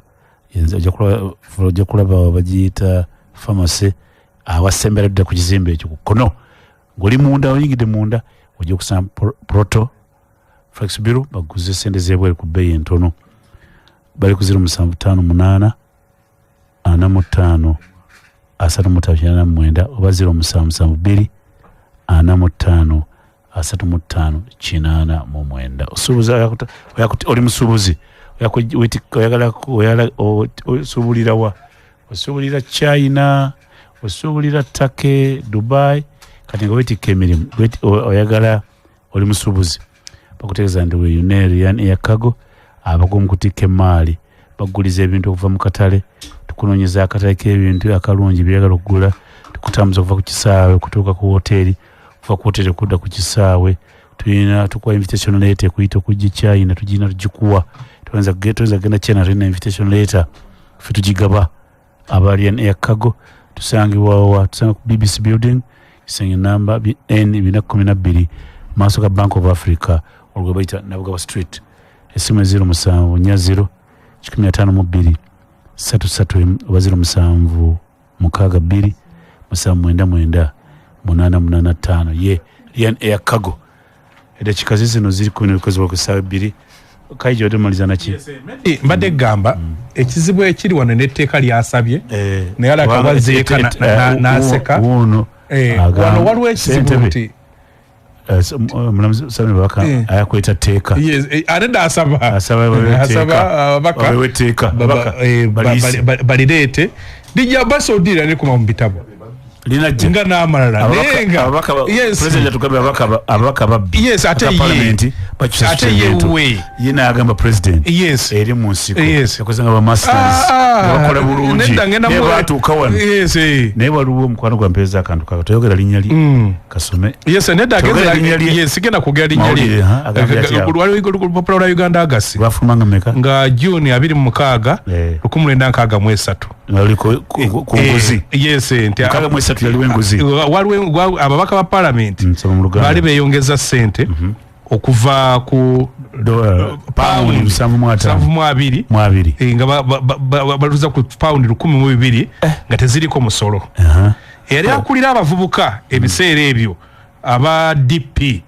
ojja kulaba bagiyita pharmacy, awasembera dda ku kizimbe ekyo ku kkono. Ng'oli munda, oyingidde munda, ojja okusanga Proto Forex Bureau baguze ssente z'ebweru ku bbeeyi entono. Bali ku 0758 45 35 89 oba 0772 45 35 89. Osuubuza, oli musuubuzi, oyagala osuubulira wa? Osuubulira China, osuubulira Turkey, Dubai, kati nga weetikka emirimu, oyagala oli musuubuzi, bakutegeeza nti weyune Ryan Air Cargo abagumu kutikka emaali, bakuguliza ebintu okuva mu katale, tukunoonyeza akatale k'ebintu akalungi byeyagala okugula, tukutambuza okuva ku kisaawe okutuuka ku woteeri, okuva ku woteeri okudda ku kisaawe. Tulina tukuwa invitation letter ekuyita okujja China, tugirina tugikuwa. Toyinza kugenda China tulina invitation letter, ffe tugigaba. Aba Ryan Air Cargo tusangibwa wa? Tusanga ku BBC building, kisenge namba N 412, maaso ga Bank of Africa, olwo bayita Nabugabo Street. Essimu 0740 152 331 oba 0762 799 885. Ye Ryan Air Cargo. Eddakiika zino ziri 12 ku ssaawa 2. Kaija wadde omaliza naki? Mbadde gamba ekizibu ekiri wano n'etteeka lyasabye naye alaka wazzeeka n'aseka. Wano waliwo ekizibu nti omulamuzi Sammy Babaka ayakweta tteeka. Ate asaba ababaka balireete lijja basoodira nekuma mu bitabo linajja nga n'amalala naye nga president atugambye ababaka babbi. Yes, ate ye parliament bakyusa ate ye we ye n'agamba president yes eri mu nsiko yes yakoze nga ba masters bakola bulungi naye batuuka wano. Yes, naye waliwo omukwano gwa mpeereza akantu kaka toyogera linnya lye kasome. Yes, nedda ageza yes sigenda kwogera linnya lye. Waliwo olupapula lwa Uganda August lwafuluma nga mmeka? Nga June 26 1963. Ku nguzi. Yes, nti 63 yaliwo enguzi. Waliwo ababaka ba parliament baali beeyongeza ssente okuva ku paundi 72 nga baluza ku paundi 12 nga teziriko musolo. Eyali akulira abavubuka ebiseera ebyo aba DP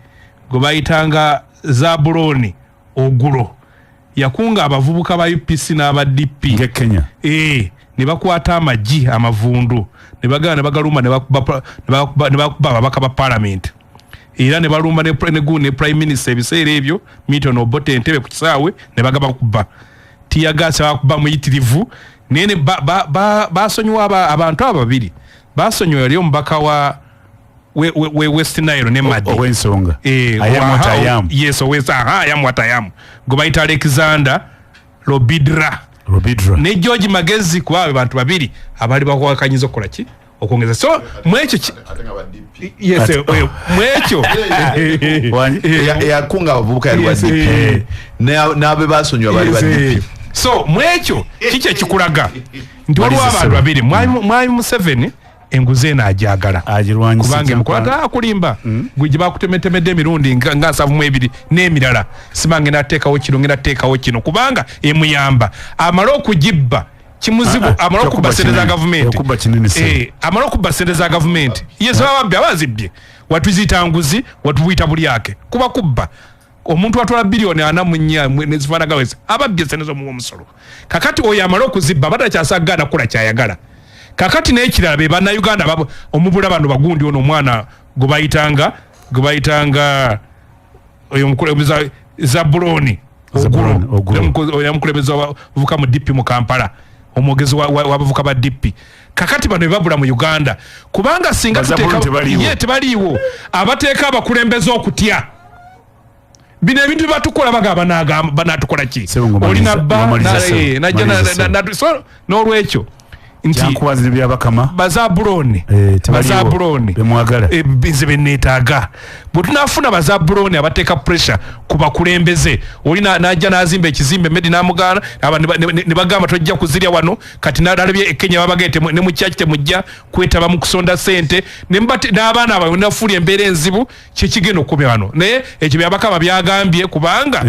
gwe bayitanga Zabuloni Ogulo yakunga abavubuka ba UPC n'aba DP nge Kenya ne bakwata amagi amavundu ne bagala ne bagalumba ne bakuba ababaka ba parliament era ne balumba ne prime minister ebiseera ebyo Milton Obote Entebbe ku kisaawe ne bagaba kuba tiyagasi bakuba muyitirivu naye basonyiwa abantu abo babiri basonyiwa yali omubaka wa we West Nile ne Madi ow'ensonga ayamu yes ayamu atayamu gwe bayita Alexander Lobidra ne George Magezi kuba abo bantu babiri abali bakuwakanyiza okukola ki okwongeza so mwekyo yes mwekyo yakunga abavubuka yali wa DP n'abe basonyiwa bali ba DP. So mwekyo kiki ekikulaga nti waliwo abantu babiri, Mwami Museveni enguzi eno ajagala kubanga emukwata akulimba gwe gye bakutemetemedde emirundi nga 72 n'emirala, simange nateekawo kino ngenda teekawo kino, kubanga emuyamba amale okugibba kimuzibu, amale okubba sente za gavumenti, amale okubba sente za gavumenti. Yes, bababbi abazibbye, watuziyita nguzi, watubuyita bulyake, kuba kubba. Omuntu atwala biliyoni 44 nezifaanagaweza ababbye sente z'omuwa omusolo. Kakati oyo amale okuzibba batakyasagaana kukola kyayagala. Kakati n'ekirala be bannayuganda omubula bano bagundi, ono omwana gwe bayitanga oyo omukulembeze Zabuloni Oguro, oyo omukulembeze w'abavubuka mu DP mu Kampala, omwogezi w'abavubuka ba DP. Kakati bano bebabula mu Uganda, kubanga singa ye tebaliiwo abateeka abakulembeze okutya bino ebintu batukola bagamba banatukola ki olina bba najja. So n'olwekyo nti Bazabuloni nze beneetaaga. Bwe tunaafuna Bazabuloni abateeka pressure ku bakulembeze, oli najja n'azimba ekizimbe Medi n'amugaana, ne bagamba tojja kuzirya wano. Kati nalabye e Kenya babagete ne mu kyaki temujja kwetaba mu kusonda sente, n'abaana baabwe nafuula embeera enzibu, kyekigenda okukomya wano. Naye ekyo Byabakama byagambye, kubanga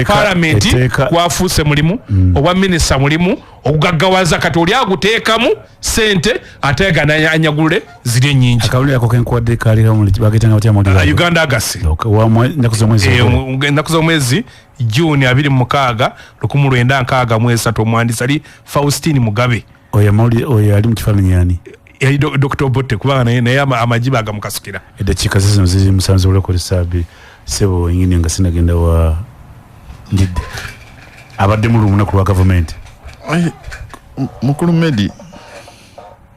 palamenti gwafuuse mulimu, obwa minisita mulimu okugaggawaza. Kati oli aguteekamu sente ate anyagulule ziri ennyingi. Akawulire ako kenkuwadde kaali bagitanga batya mawulire? Uganda Agasi, ennaku z'omwezi June 26 1963, omwandisi ali Faustine Mugabe. Oyo mawulire oyo ali mu kifaananyi ani? Yali Dr. Obote, kubanga naye amajiba agamukasukira. Eddakiika zizino ziri 7 olw'okukozesa 2. Ssebo wenyini nga sinagenda wa ndidde abadde mu lunaku lwa gavumenti. Mukulu Medi,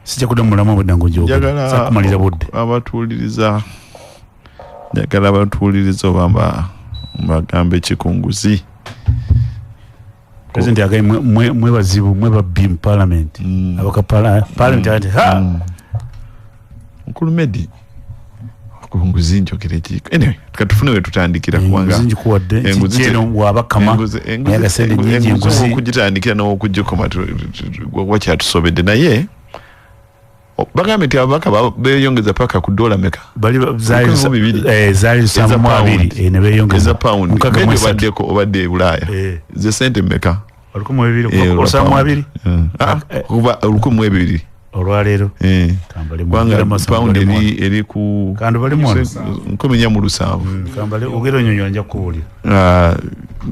sijja kudda mulamu obudde ng'ojogera, sakumalira budde. Abatuwuliriza, njagala abatuwuliriza oba mbagambe kikunguzi. President agaye mwe bazibu, mwe babbi mu parliament. Abaka parliament ati ha. Mukulu Medi, kunguzi njogere ki? Anyway, katufune we tutandikira kubanga enguzi njikuwadde kijeno wabakama naye nyingi enguzi okugitandikira n'okugikoma wakyatusobedde. Naye bagambe nti ababaka beeyongeza paka ku dola meka? Bali zaali 72 ne beeyongeza pound. Obaddeko obadde e Bulaaya ze sente meka? 1200 kuba 1200 olwaleero. Kubanga pound eri ku 47. Kambale ogero nyonyo nja kuwulira.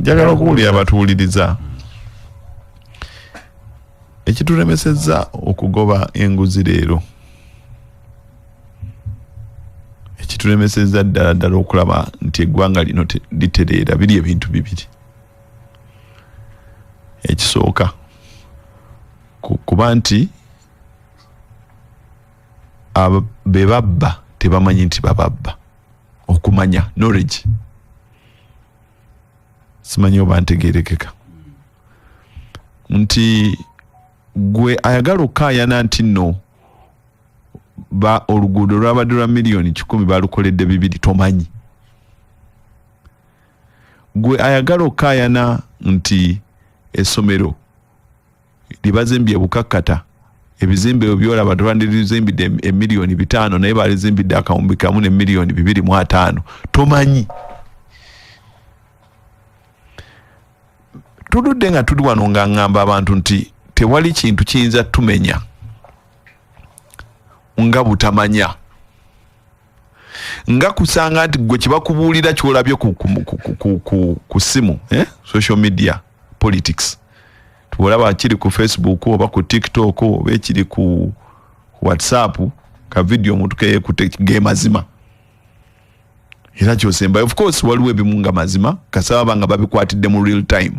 Njagala okuwulira abatuwuliriza. Ekitulemesezza okugoba enguzi leero, ekitulemesezza ddala ddala okulaba nti eggwanga lino litereera, biri ebintu bibiri. Ekisooka kuba nti be babba tebamanyi nti bababba, okumanya knowledge, simanyi oba ntegeerekeka, nti gwe ayagala okukaayana nti nno ba oluguudo lwabadde lwa miliyoni 100 balukoledde 2 tomanyi. Gwe ayagala okukaayana nti essomero libazimbye Bukakkata, ebizimbe byolaba tebandirizimbidde emiliyoni 5 naye balizimbidde akawumbi kamu ne miliyoni 250 tomanyi. Tuludde nga tuli wano nga ngamba abantu nti tewali kintu kiyinza tumenya nga butamanya, nga kusanga nti gwe kibakubuulira kyolabye ku simu, social media politics, tuolaba kiri ku Facebook oba ku TikTok oba ekiri ku WhatsApp, ka video omuntu keyekute ge mazima era kyosemba. Of course waliwo ebimu nga mazima kasaba banga babikwatidde mu real time,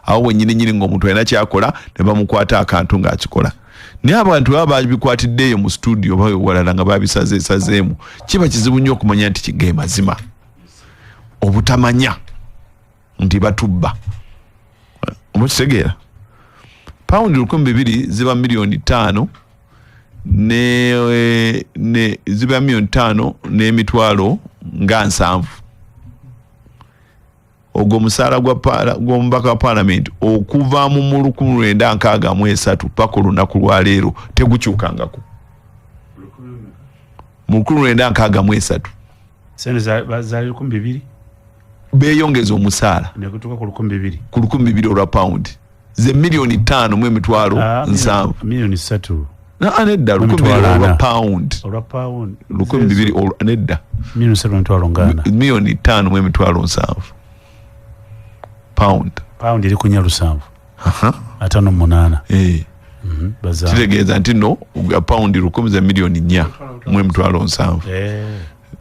awo wenyini nyini ng'omuntu alina kyakola ne bamukwata akantu ng'akikola. Naye abantu baba babikwatiddeeyo mu studio oba walala nga babisazeesazeemu, kiba kizibu nnyo okumanya nti ge mazima. Obutamanya nti batubba, oba kitegeera. Paundi 2,000 ziba miliyoni 5 ne ziba miliyoni 5 n'emitwalo nga 70. Ogwo omusaala gw'omubaka wa paalamenti okuva mu 1963 paka olunaku lwaleero tegukyukangako. Mu 1963 sente zaali 2000, beeyongeza omusaala nekutuuka ku 2000, ku 2000 olwa paundi, ze 5,700,000. Ah, 3 million. Naa, nedda, 2000 olwa paundi. Olwa paundi. 2000 nedda. 3,400,000. 5,700,000 pound. Paundi eri ku 4 7 58. Eh. Baza Kitegeeza nti no paundi 1000 ze 4,700,000.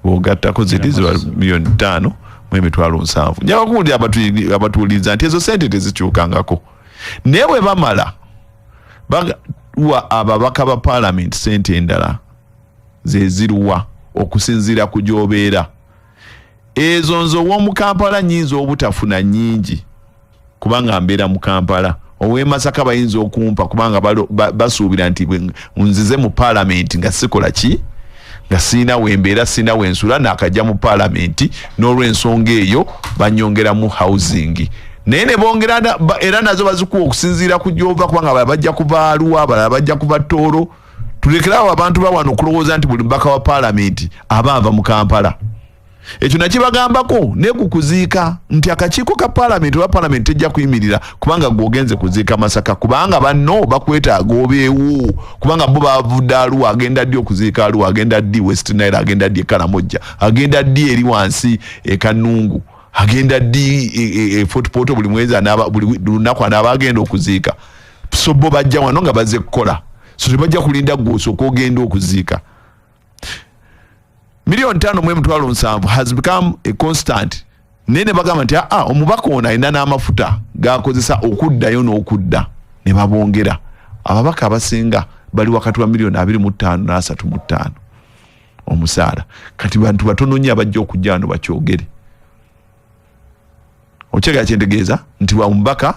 Bw'ogattako ziri ziba 5,700,000. Njagala kuwulira abatuwuliriza nti ezo sente tezikyukangako, naye bwe bamala bawa ababaka ba paalamenti sente endala ze ziruwa okusinziira ku gy'obeera? Ezo nze ow'omu Kampala nnyinza obutafuna nnyingi kubanga mbeera mu Kampala. Ow'e Masaka bayinza okumpa kubanga basuubira nti bwe nzize mu paalamenti nga sikola ki, nga siina wembeera, siina wensula, naakajja mu paalamenti, n'olwensonga eyo banyongeramu housing. Naye ne bongera era nazo bazikuwa okusinziira ku gy'ova, kubanga abalala bajja kuva Aluwa, abalala bajja kuva Tooro. Tulekerawo abantu bawano okulowooza nti buli mubaka wa paalamenti aba ava mu Kampala. Ekyo nakibagambako ne ku kuziika nti akakiiko ka paalamenti oba paalamenti tejja kuyimirira kubanga gwe ogenze kuziika Masaka, kubanga banno bakwetaaga obeewo, kubanga bo bavudde Aluwa. Agenda ddi okuziika Aluwa? Agenda ddi West Nile? Agenda ddi e Kalamojja? Agenda ddi eri wansi e Kanungu? Agenda ddi e Fort Portal? Buli mwezi anaaba, buli lunaku anaaba agenda okuziika? So bo bajja wano nga bazze kukola, so tebajja kulinda gwe osooka ogenda okuziika. 5,700,000 has become a constant, naye ne bagamba nti aa, omubaka ono alina n'amafuta gakozesa okuddayo n'okudda, ne babongera. Ababaka abasinga bali wakati wa 25,000 n'35 omusaala. Kati bantu batono nnyo abajja okujja wano bakyogere. Okyegera kyentegeeza nti wa omubaka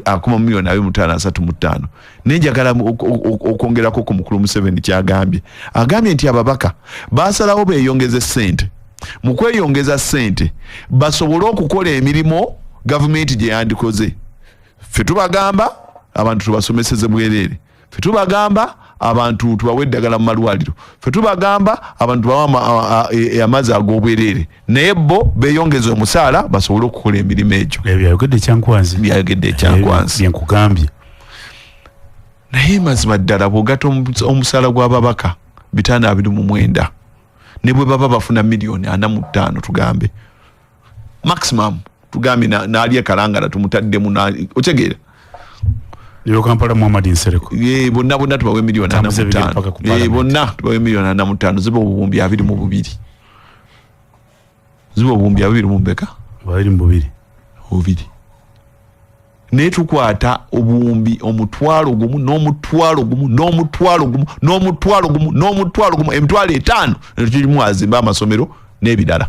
akoma mu 25,000 35. Naye njagala okwongerako ku mukulu Museveni kyagambye. Agambye nti ababaka basalawo beeyongeze ssente. Mu kweyongeza ssente basobole okukola emirimu gavumenti gye yandikoze. Ffe tubagamba abantu tubasomeseze bwereere, ffe tubagamba abantu tubawe eddagala mu malwaliro, ffe tubagamba abantu tubawe amazzi ag'obwereere, naye bo beeyongeza omusaala basobole okukola emirimu egyo. Ebyo yayogedde Kyankwanzi. Byayogedde Ekyankwanzi. Byenkugambye. Naye mazima ddala bw'ogatta omusaala gw'ababaka 529, ne bwe baba bafuna 45,000, tugambe maximum, tugambye n'ali ekalangala tumutaddemu, okyegeera? Lero Kampala Muhammad Nsereko. Ye, bonna bonna tubawe 45,000. Tambuze bigere paka ku Ye, parliament. Bonna tubawe 45,000, ziba 22,000, ziba obuwumbi abiri mu mbeka? 22. Bubiri. Naye tukwata obuwumbi 10,000 n'1,000 n'1,000 n'1,000 n'1,000, 50,000, nekirimu azimba amasomero n'ebirala.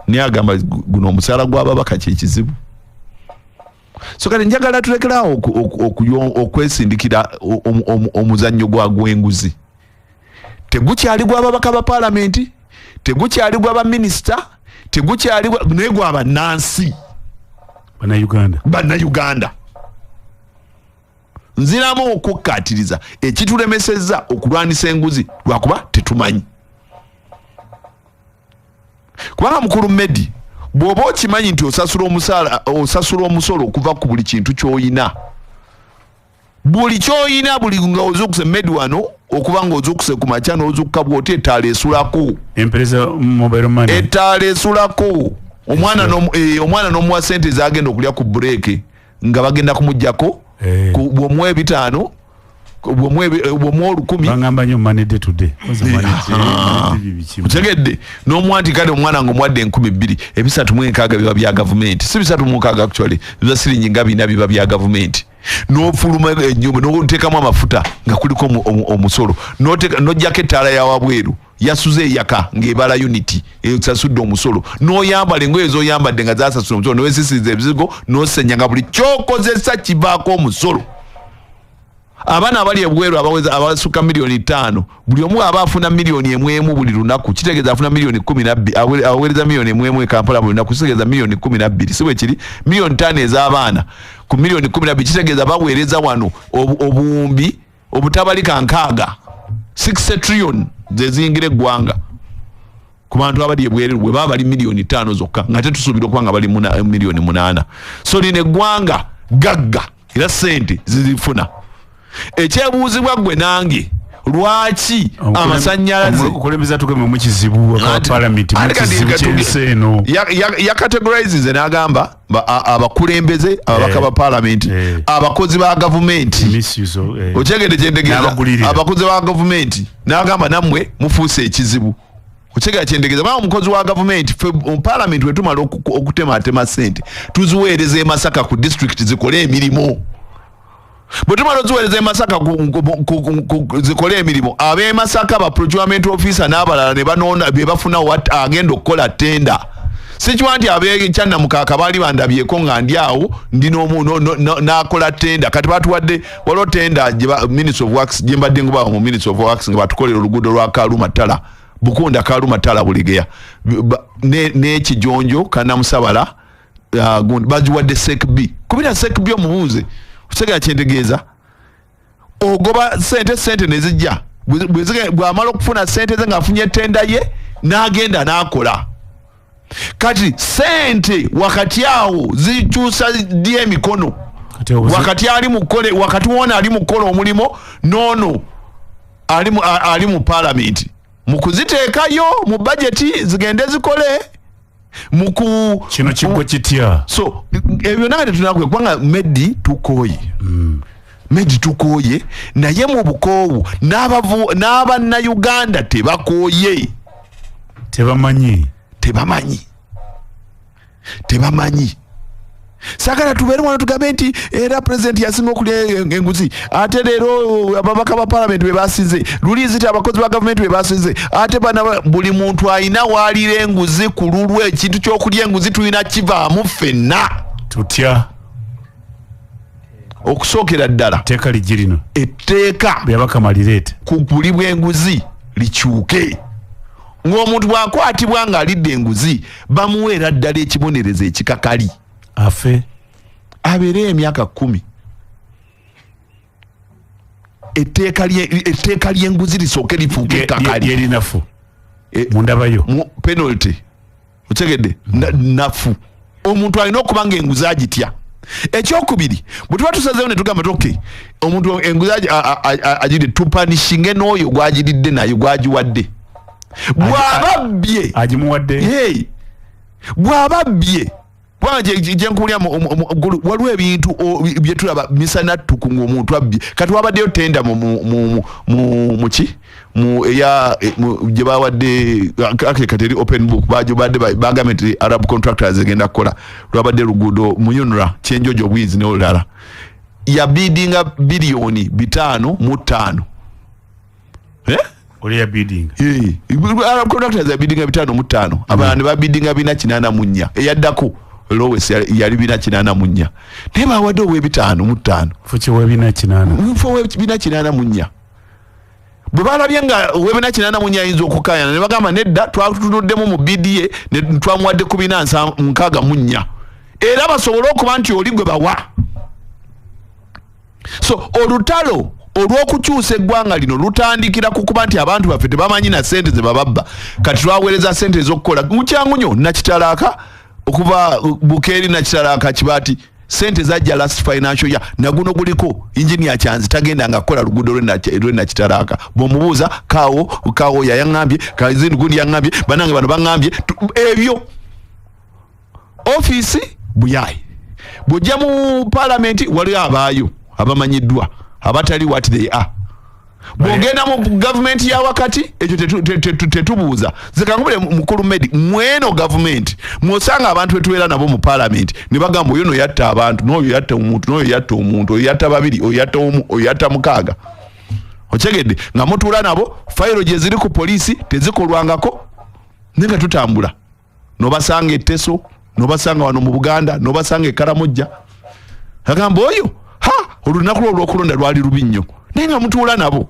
Naye agamba guno omusaala gw'ababaka kyekizibu. So kati njagala tulekerawo okwesindikira omuzannyo gwa gwenguzi. Tegukyali gw'ababaka ba paalamenti, tegukyali gw'abaminisita, tegukyali naye gw'abannansi. Bannayuganda. Bannayuganda. Nziramu okukkaatiriza, ekitulemesezza okulwanisa enguzi lwakuba tetumanyi, kubanga mukulu Medi, bw'oba okimanyi nti osasula omusaala, osasula omusolo okuva ku buli kintu ky'oyina, buli ky'oyina, buli nga ozuukuse Medi wano, okuba nga ozuukuse ku makya n'ozuukuka bw'oti, ettaala esulako. Empereza mobile money. Ettaala esulako. Omwana omwana n'omuwa sente ezagenda okulya ku break nga bagenda kumugjako. Bw'omuwa 500, bw'omuwa 1000. Bangamba nnyo money day today. Kwanza money day, money day biki? Otegedde? N'omuwa nti kale omwana nga omuwadde 2000, 360 biba bya gavumenti, si 360 actually, biba siringi nga 400 biba bya gavumenti. N'ofuluma ennyumba n'oteekamu amafuta nga kuliko omusolo, n'oggyako ettaala ya wabweru yasuze eyaka ng'ebala unit esasudde omusolo, n'oyambala engoye z'oyambadde nga zasasula omusolo, n'owesisiza ebizigo n'osenya nga buli kyokozesa kivaako omusolo. Abaana abali ebweru abaweza abasuka 5 million, buli omu aba afuna 1 million buli lunaku, kitegeeza afuna 12 million. Aweereza 1 million e Kampala buli lunaku, kitegeeza 12 million, si bwe kiri? 5 million ez'abaana ku 12 million, kitegeeza baweereza wano obuwumbi obutabalika 60, 6 trillion zeziyingira eggwanga ku bantu abali ebweru bwe baba bali 5 million zokka, nga tetusuubira okuba nga bali 8 million. So lino eggwanga gagga era sente zizifuna. Ekyebuuzibwa gwe nange, lwaki amasanyalaze Okulembeza tugemwe mu kizibu aka palamenti, mu kizibu ky'ensi eno. Yacategorize n'agamba abakulembeze, ababaka ba palamenti, abakozi ba gavumenti. Misuse of, Okyegedde kyentegeeza? N'abagulirira. Abakozi ba gavumenti, n'agamba nammwe mufuuse ekizibu. Okyegera kyentegeeza? Kubanga omukozi wa gavumenti, ffe mu palamenti bwe tumala okutematema sente, tuziweereza e Masaka ku district zikole emirimu. Bwe tumala oziweereza e Masaka zikole emirimu, ab'e Masaka ba procurement officer n'abalala ne banoona be bafuna agenda okukola tenda. Sikiwa nti ab'eKyannamukaaka baali bandabyeko nga ndi awo ndi n'akola tenda. Kati batuwadde, waliwo tenda Ministry of Works gye mbadde ngubawo mu Ministry of Works nga batukolera oluguudo lwa Kaluma Ttala Bukunda, Kaluma Ttala Buligeya, n'ekijonjo Kanamusabala, gundi bagiwadde SECB kubira SECB. Omubuuze, okitegera kyentegeeza? Ogoba sente, sente nezijja. Bw'amala okufuna sente ze ng'afunye tenda ye, n'agenda n'akola. Kati sente wakati awo zikyusa ddi emikono? Kati Wakati ali mukole, wakati wona ali mukukola omulimu noono ali mu palamenti mu kuziteekayo mu bajeti zigende zikole muku Kino kiggwa kitya? So ebyo byonna nga tetunakwe, kubanga Medi tukooye, Medi tukooye. Naye mu bukoowu n'abannayuganda tebakooye. Tebamanyi. Tebamanyi, tebamanyi. Saagala tubeere wano tugambe nti era pulezidenti yasinga okulya enguzi, ate leero ababaka ba palamenti be basinze, luli ziti abakozi ba gavumenti be basinze, ate bana buli muntu alina waalira enguzi ku lulwe. Ekintu ky'okulya enguzi tulina kivaamu ffenna. Tutya? Okusookera ddala, Etteeka lijji lino. Etteeka Byabakama lireete. ku buli bw'enguzi likyuke, ng'omuntu bw'akwatibwa ng'alidde enguzi bamuweera ddala ekibonerezo ekikakali. Afe. Abeere emyaka 10. Etteeka ly'enguzi lisooke lifuuke ekkakali. Lyerinafu. Eh, Mundabayo. Mu penalty, otegedde? Nafu omuntu alina okuba nga enguzi agitya. Ekyokubiri, bwe tuba tusazeewo ne tugamba ti okay, omuntu enguzi agidde, tupunishinge n'oyo gwagiridde naye gwagiwadde bw'aba bbye. Agimuwadde. Hey, bw'aba bbye, kubanga gye nkuwulira waliwo ebintu bye tulaba misana ttuku ng'omuntu abbye. Kati wabaddeyo tenda mu ki mu eya gye bawadde ake, kati eri open book, bagibadde bagambye nti Arab Contractors egenda kukola lwabadde luguudo mu UNRA Kyenjojo Obwizi n'olulala, yabidinga 555 billion, eh? Oli yabidinga. Eh, Arab Contractors yabidinga 55, abalala ne babidinga 484. Eyaddako lowest yali 484, naye bawadde obw'55. Fuki w'480? Nfo w'484. Bwe balabye nga ow'484 ayinza okukayana, ne bagamba nedda, twatunuddemu mu bda ne twamuwadde ku 464, era basobole okuba nti oli gwe bawa. So olutalo olw'okukyusa eggwanga lino lutandikira ku kuba nti abantu baffe tebamanyi na sente ze bababba. Kati twaweereza sente ez'okukola mukyangu nyo Nakitalaaka, okuva Bukeeri, Nakitalaaka, Kibaati. Sente zajja last financial year, naguno guliko engineer Kyanzi tagenda nga kukola luguudo lwe Nakitalaaka. Bw'omubuuza kawo kawo yayaŋŋambye kazindi gundi yaŋŋambye banange bano baŋŋambye ebyo ofiisi buyayi. Bw'ojja mu palamenti waliyo abaayo abamanyiddwa abatali what they are. Bw'ogenda mu gavumenti ya wakati, ekyo tetubuuza. Zekankubule mukulu Medi, mweno gavumenti mwosanga abantu betubeera nabo mu palamenti ne bagamba oyo no yatta abantu, n'oyo yatta omuntu, n'oyo yatta omuntu, oyo yatta babiri, oyo yatta omu, oyo yatta mukaaga. Okyegedde? Nga mutuula nabo, fayiro gye ziri ku poliisi tezikolwangako, naye nga tutambula nobasanga eteso, nobasanga wano mu Buganda, nobasanga e Karamojja, agamba oyo ha. Olunaku lwo olw'okulonda lwali lubi nnyo, naye nga mutuula nabo.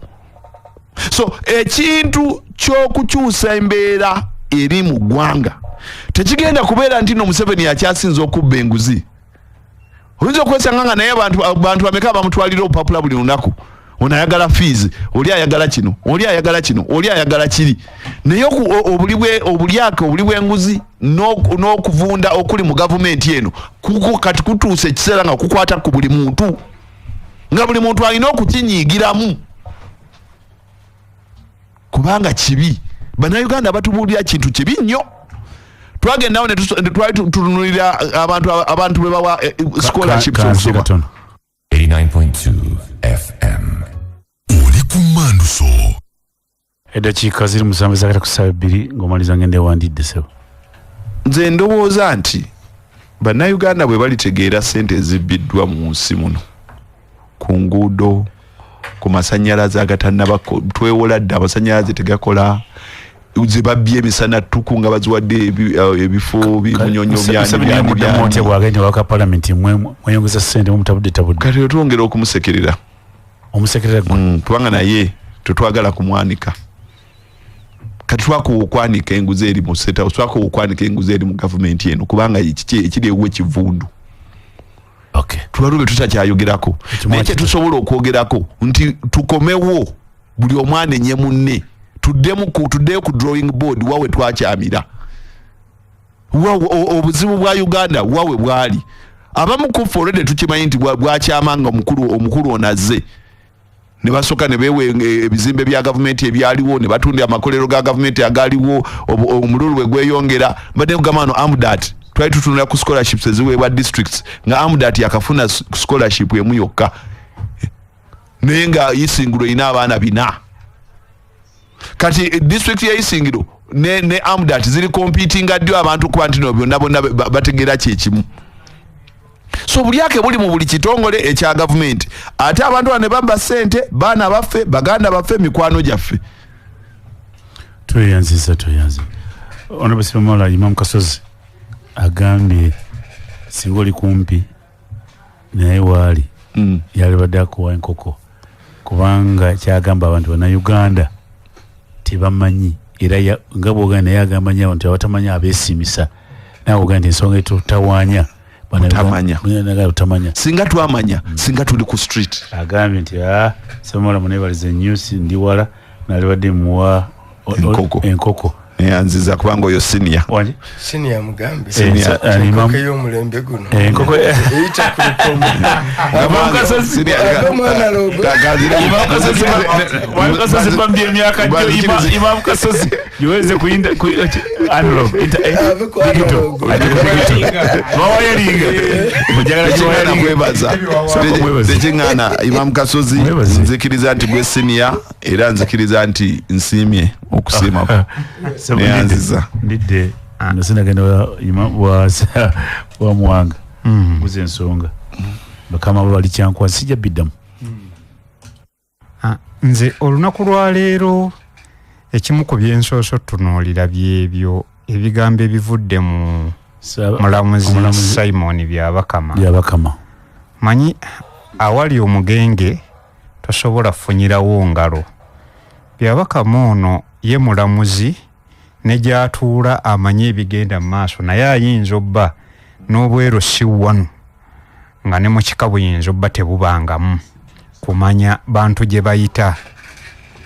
So ekintu ky'okukyusa embeera eri mu ggwanga tekigenda kubeera nti no Museveni akyasinza okubba enguzi. Oyinza okwesanga nga naye abantu bameka bamutwalira obupapula buli lunaku, ono ayagala fees, oli ayagala kino, oli ayagala kino, oli ayagala kiri. Naye obulyake, obuli bw'enguzi n'okuvunda okuli mu gavumenti eno kati kutuuse ekiseera nga kukwata ku buli muntu, nga buli muntu alina okukinyiigiramu, kubanga kibi. Bannayuganda batubuulira kintu kibi nnyo. Twagendawo ne twali tutunulira abantu be bawa scholarships okusoma. 89.2 FM. Oli ku Manduso. Eddakiika ziri 7 zakata ku ssaawa 2 ng'omaliza ngende wandidde ssebo. Nze ndowooza nti Bannayuganda bwe balitegeera ssente ezibbiddwa mu nsi muno, ku nguudo, ku masannyalaze agatannaba, twewola dda amasannyalaze tegakola, ze babbye emisana ttuku nga baziwadde ebifo bimunyonyo byani. Bwagenda waka parliament mweyongeza ssente mutabudde tabudde. Kati twongera okumusekerera. Omusekerera gwe. Kubanga naye tetwagala kumwanika. Kati twakuwa okwanika enguzi eri mu State House, twakuwa okwanika enguzi eri mu gavumenti eno, kubanga ekiri ewuwe kivundu. Okay. Tubalube tutakyayogerako. Naye kye tusobola okwogerako nti tukomewo buli omwana enye munne, tuddeyo ku drawing board wawe twakyamira. Obuzibu bwa Uganda wawe bwali. Abamu ku ffe already tukimanyi nti bwakyamanga omukulu ono azze. Ne basooka ne beewa ebizimbe bya gavumenti ebyaliwo, ne batunda amakolero ga gavumenti agaaliwo, omululu bwe gweyongera. Mbadde nkugamba wano AMDAT, twali tutunula ku scholarships eziweebwa districts, nga AMDAT yakafuna scholarship emu yokka, naye nga Isingiro erina abaana 4. Kati district ya Isingiro ne AMDAT ziri competinga ddyo abantu kuba nti no byonna bonna bategeera kyekimu. So bulyake buli mu buli kitongole ekya gavumenti, ate abantu bano ne babba ssente, baana baffe, baganda baffe, mikwano gyaffe. Tweyanziza. Honorable Ssebamala, Imam Kasozi agambye singa oli kumpi naye waali yalibadde akuwa enkoko, kubanga kyagamba abantu Bannayuganda tebamanyi, era nga bw'ogamba naye agamba nnyo abantu abatamanyi abeesiimisa, nawe ogamba nti ensonga etutawaanya Butamanya. Singa twamanya, singa tuli ku street. Agambye nti Ssebamala munebalize news ndi wala nalibadde muwa enkoko. Neyanziza kubanga oyo senior. Wanje? Senior mugambe. Enkoko ey'omulembe guno. Enkoko eyita ku lukomo. Imam bambye emyaka gyo Imam Kasozi giweze kuyinda analog digital. Bawayalinga. Mujagala kwebaza. Tekingana Imam Kasozi nzikiriza nti gwe senior, era nzikiriza nti nsiimye okusiima. Neyanziza. Ndidde nasinagenda wa Muwanga. Guze ensonga. Bakama bo bali Kyankwa sijja biddamu. Nze olunaku lwa leero ekimu ku byensoose tutunuulira byebyo ebigambo ebivudde mu mulamuzi Simon Byabakama. Byabakama. Manyi awali omugenge tosobola kufunyirawo ngalo. Byabakama ono ye mulamuzi ne gy'atuula amanyi ebigenda mu maaso, naye ayinza obba n'obweru si wano nga ne mu kika buyinza obba tebubangamu kumanya bantu gye bayita.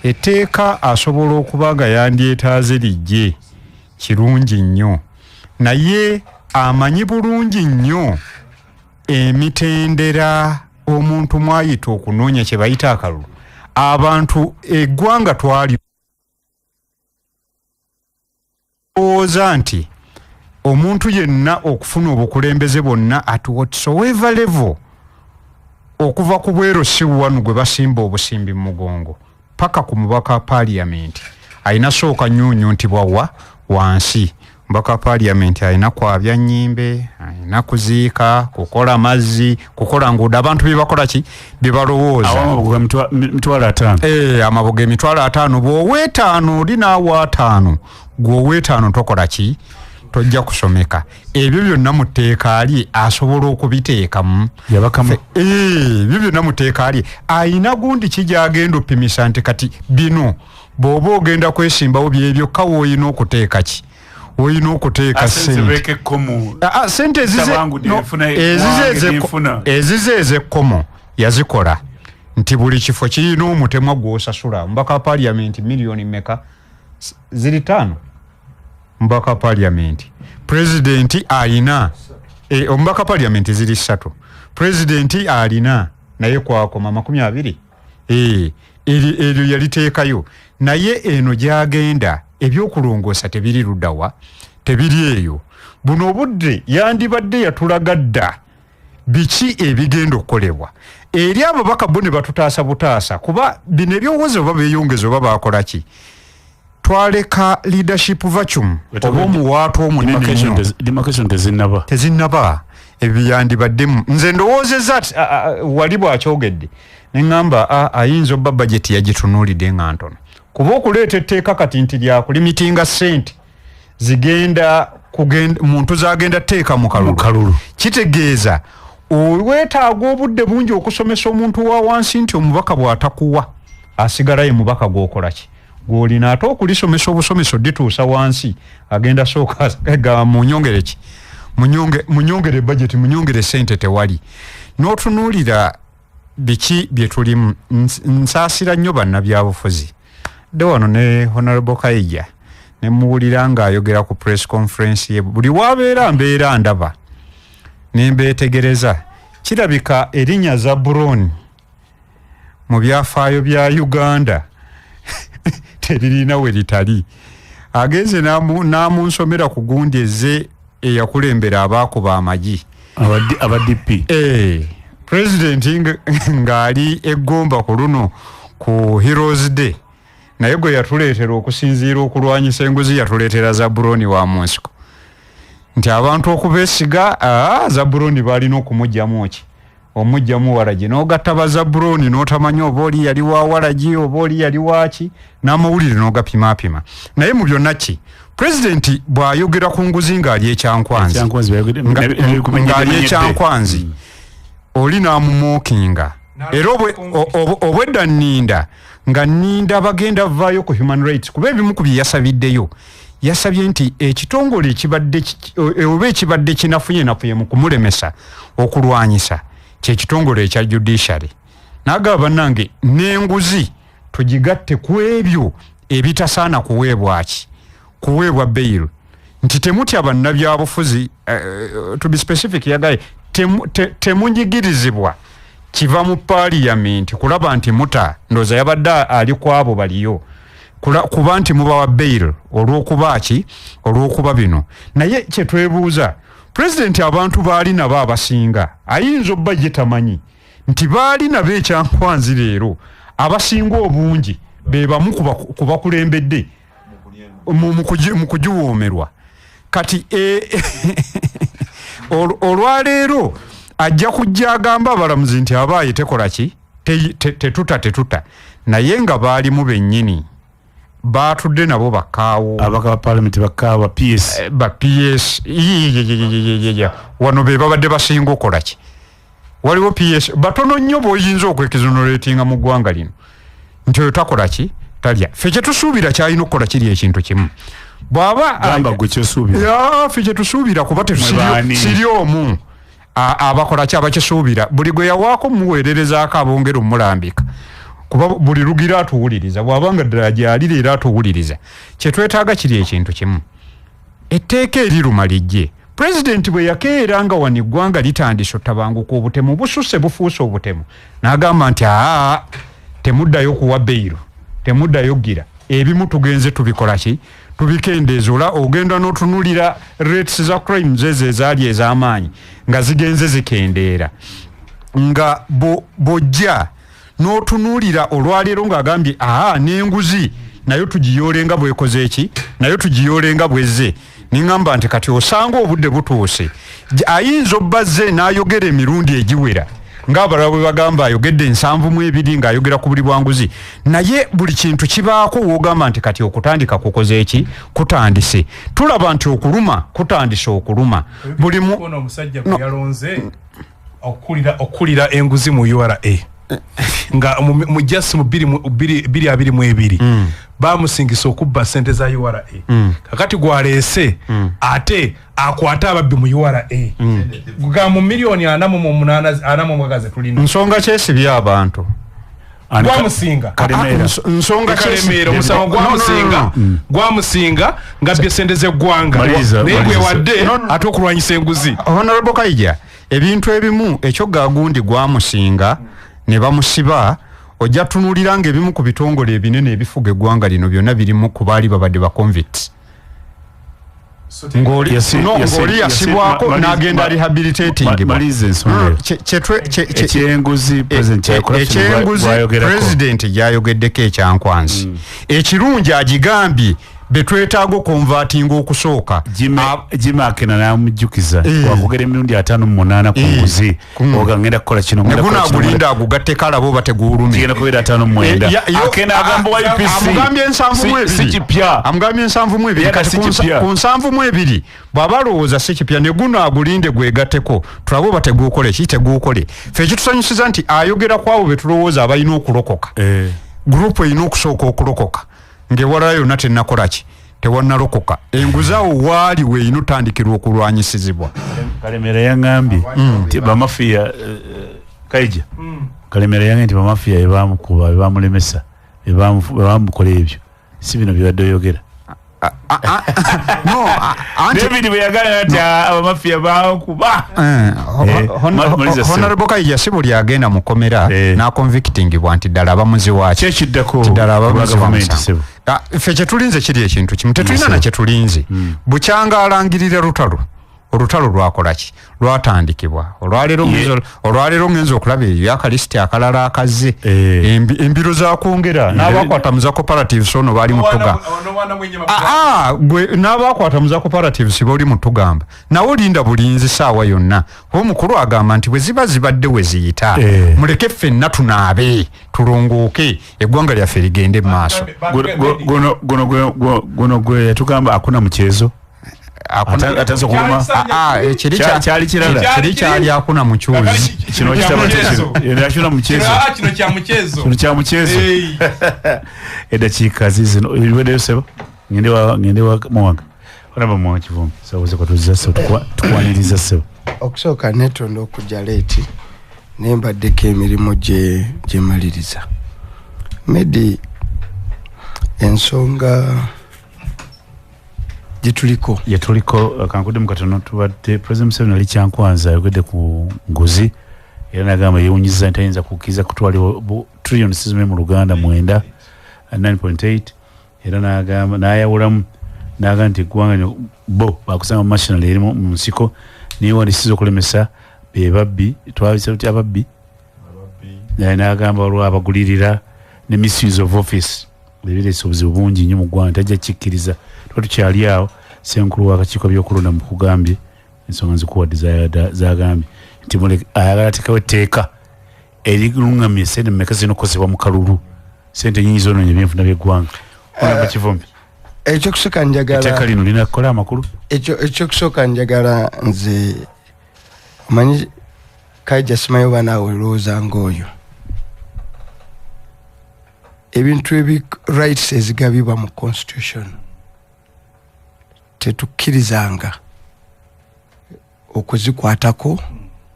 Etteeka asobola okuba nga yandyetaaze lijje kirungi nnyo, naye amanyi bulungi nnyo emitendera omuntu mwayita okunoonya kye bayita akalulu. Abantu eggwanga twali lowooza nti omuntu yenna okufuna obukulembeze bwonna at whatsoever level, okuva ku bweru si wano gwe basimba obusimbi mu mugongo paka ku mubaka wa parliament alina sooka nnyunnyu nti bwawa wansi. Mubaka wa parliament alina kwabya nnyimbe, alina kuziika, kukola mazzi, kukola nguudo, abantu bye bakola ki bye balowooza. Amabugo 50,000. Amabugo 50,000 bw'owa 5 oli n'awa 5, gw'owa 5 tokola ki Tojja kusomeka. Ebyo byonna mu tteeka lye asobola okubiteekamu. Ebyo byonna mu tteeka lye ayina gundi ki gy'agenda opimisa nti kati bino bw'oba ogenda kwesimbawo byebyokka w'olina okuteeka ki, olina okuteeka sente. Sente ezize ez'ekkomo yazikola nti buli kifo kirina omutemwa gw'osasula. Omubaka wa paliamenti miliyoni mmeka? Ziri 5. Omubaka wa paliamenti, pulezidenti alina omubaka paliamenti ziri 3, pulezidenti alina naye kwakoma 20. Eryo yaliteekayo, naye eno gy'agenda ebyokulongoosa tebiri luddawa, tebiri eyo. Buno obudde yandibadde yatulaga dda biki ebigenda okukolebwa eri ababaka bo ne batutaasa butaasa, kuba bino ebyowoza oba beeyongeza oba baakola ki. Twaleka leadership vacuum oba omuwaatwa omunene nnyo. Demarcation tezinnaba. Ebyo yandibaddemu. Nze ndowoozezza wali bw'akyogedde ne ŋŋamba ayinza obba bajeti yagitunuulidde nga ntono, kuba okuleeta etteeka kati nti lyakulimitinga ssente zigenda muntu zagenda tteeka mu kalulu, kitegeeza weetaaga obudde bungi okusomesa omuntu wa wansi nti omubaka bw'atakuwa asigala ye mubaka gw'okola ki gw'olina, ate okulisomesa obusomesa odituusa wansi agenda sooka ga munyongere ki, munyongere bajeti, munyongere ssente tewali. N'otunuulira biki bye tulimu. Nsaasira nnyo bannabyabufuzi. Dde wano ne Honorable Kaija ne muwulira ng'ayogera ku press conference ye, buli wabeera mbeera ndaba ne mbeetegereza. Kirabika erinnya Zaburoni mu byafaayo bya Uganda teririna we litali. Agenze n'amunsomera ku gundi ezze eyakulembera abaakuba amagi aba DP. Pulezidenti ng'ali eggomba ku luno ku Heroes Day, naye gwe yatuleetera okusinziira okulwanyisa enguzi yatuleetera Zaburoni wa mu nsiko, nti abantu okubeesiga Zaburoni balina okumugyamu ki, omugyamu walagi, n'ogatta ba Zaburoni n'otamanya oba oli yali wa walagi oba oli yali waaki, n'amawulire n'ogapimaapima. Naye mu byonna ki, pulezidenti bw'ayogera ku nguzi ng'ali ekyankwanzi, ng'ali ekyankwanzi, oli n'amumookinga. Era obwedda nninda nga nninda bagenda vaayo ku human rights, kuba ebimu ku bye yasabiddeyo yasabye nti ekitongole ekibadde oba ekibadde kinafuyenafuye mu kumulemesa okulwanyisa kyekitongole ekya judiciary. N'agamba bannange n'enguzi tugigatte ku ebyo ebitasaana kuweebwa ki, kuweebwa bail, nti temutya bannabyabufuzi. To be specific, yagaye temunyigirizibwa kiva mu parliament kulaba nti muta, ndowooza yabadde ali ku abo baliyo kuba nti mubawa bail olw'okuba ki, olw'okuba bino. Naye kye twebuuza, pulezidenti abantu baali nabo abasinga ayinza obba ye tamanyi nti baali nabo ekyankwanzi leero abasinga obungi be bamu ku bakulembedde mu kugiwoomerwa. Kati olwaleero ajja kujja agamba abalamuzi nti abaaye tekola ki, tetuta, naye nga baalimu bennyini baatudde nabo bakkaawo, ababaka ba parliament bakkaawo, ba PS, ba PS wano be babadde basinga okola ki. Waliwo PS batono nnyo bw'oyinza okwekizonoratinga mu ggwanga lino nti oyo takola ki, talya. Ffe kye tusuubira ky'alina okukola kiri ekintu kimu, bw'aba gamba gwe kyosuubira, ffe kye tusuubira kuba siri omu abakola ki abakisuubira, buli gwe yawaako muweererezaako abongera omulambika, kuba buli lugira atuwuliriza, bw'aba nga ddala gy'ali leero atuwuliriza. Kye twetaaga kiri ekintu kimu, etteeka eriruma lijje. Pulezidenti bwe yakeera nga wano eggwanga litandise ottabanguka, obutemu bususse, bufuuse obutemu, n'agamba nti aa temuddayo kuwa beyiro, temuddayo gira, ebimu tugenze tubikola ki, tubikendeeza. Ola ogenda n'otunulira rates za crimes ezo ezaali ez'amaanyi nga zigenze zikendeera, nga bw'ojja n'otunuulira olwaleero ng'agambye aa n'enguzi nayo tugiyoole nga bwekoze eki, nayo tugiyoole nga bwezze. Niŋŋamba nti kati osanga obudde butuuse, ayinza obba zze n'ayogera emirundi egiwera Ng'abalala bwe bagamba ayogedde 72 ng'ayogera ku buli bwanguzi, naye buli kintu kibaako w'ogamba nti kati okutandika kukoze eki, kutandise. Tulaba nti okuluma kutandise okuluma buli mu Ono omusajja gwe yalonze okulira enguzi mu URA nga mu just mu 2022 bamusingisa okubba sente za URA. Kakati gwaleese ate akwata ababbi mu URA ga mu miliyoni 48 46 ze tulina. Nsonga kyesibye abantu. Gwamusinga. Kalemera. Nsonga Kalemera omusango gwamusinga, gwamusinga nga bbye sente z'eggwanga, naye gwe wadde ate okulwanyisa enguzi. Honorable Kaija, ebintu ebimu ekyo gagundi gwamusinga ne bamusiba, ojja tunuulira ng'ebimu ku bitongole ebinene ebifuga eggwanga lino byonna birimu ku baali babadde ba convicts. Ng'oli ng'oli yasibwako n'agenda rehabilitating. Maliza ensonga eyo. Ekyenguzi president kyakola, ekyenguzi bwayogerako. President gyayogeddeko ekyankwanzi ekirungi, agigambye betwetaaga okonvatinga okusooka. Jimmy Akena n'amujjukiza wakwogera emirundi 58 ku nguzi, oga ngenda kukola kino, ngenda ne kukola kino, guno agulinda agugatteko alabe oba teguwulume. Kigenda kubeera 59. Akena agamba wa UPC amugambye ensanvu mu si ebiri. kipya. Amugambye 72. Era Kati si kipya. ku 72 bw'aba alowooza si kipya, ne guno agulinde gwegatteko tulabe oba teguukole ki, teguukole. Ffe ekitusanyusiza nti ayogera ku abo be tulowooza abalina okulokoka. Gurupu erina okusooka okulokoka ng'ewalala yonna tennakola ki, tewannalokoka. Enguzi awo waali weerina otandikirwa okulwanyisizibwa. Kalemera yaŋŋambye nti bamafiya, Kaija, Kalemera yaŋŋambye nti bamafiya bebamukuba, bebamulemesa, bebamukola ebyo, si bino byebadde oyogera. No, anti David bwe yagala nti abamafiya bankuba. Maliza ssebo. Honorable Kaija, si buli agenda mu kkomera n'aconvictingibwa nti ddala abamuzi waaki. Kyekiddako Nti ddala olwa abamuzi wa gavumenti, musango. ssebo. Ffe kyetulinze kiri ekintu kimu, tetulina na kyetulinze. Bukyanga alangirira lutalo, olutalo lwakola ki, lwatandikibwa olwaleero. Olwaleero ngenza okulaba eyo akalisiti akalala akazze. Embiro zakwongera n'abakwata mu za cooperatives ono baali mutuga. Gwe n'abakwata mu za cooperatives boli mutugamba nawe olinda bulinzi saawa yonna. Omukulu agamba nti bwe ziba zibadde we ziyita, muleke ffenna tunaabe tulongooke, eggwanga lyaffe ligende mu maaso. Guno gwe yatugamba akuna mukyezo. Atandise okuluma. Kiri Kyali kirala. Kiri kyali akuna mukyuzi. Kino kitabo kino. Akuna mukyezo. Kino kya mukyezo. Kino kya mukyezo. Hey. Eddakiika zizino ebiweddeyo ssebo. Ngende wa Muwanga. Olaba Muwanga Kivumbi. Sabuze kwatuzza ssebo, tukwaniriza ssebo. Okusooka neetonda okujja leeti, naye mbaddeko emirimu gye maliriza. Medi, ensonga gyetuliko. Gyetuliko, kankuddemu katono, tubadde President Museveni ali Kyankwanzi ayogedde ku nguzi era n'agamba yeewunyizza nti ayinza kukkiriza kutwalibwa trillion sizime mu Luganda mwenda, 9.8, era n'agamba n'ayawulamu n'agamba nti eggwanga lino bo bakusanga mu machinery eri mu nsiko, naye wandisiza okulemesa be babbi, twabisa tutya ababbi? Naye n'agamba waliwo abagulirira ne misuse of office ebireese obuzibu bungi nnyo mu ggwanga, tajja kikkiriza. Tuba tukyali awo, ssenkulu w'akakiiko by'okulonda mu kugambye ensonga nzikuwadde zagambye nti ayagala ateekawo etteeka erirungamya sente mmeka zirina okukozesebwa mu kalulu, sente nnyingi zoonoonya ebyenfuna by'eggwanga. Honorable Kivumbi. Ekyokusooka njagala etteeka lino lirina kukola amakulu? Ekyokusooka njagala nze omanyi Kaija simanyi oba naawe olowooza ng'oyo. Ebintu ebi rights ezigabibwa mu constitution tetukkirizanga okuzikwatako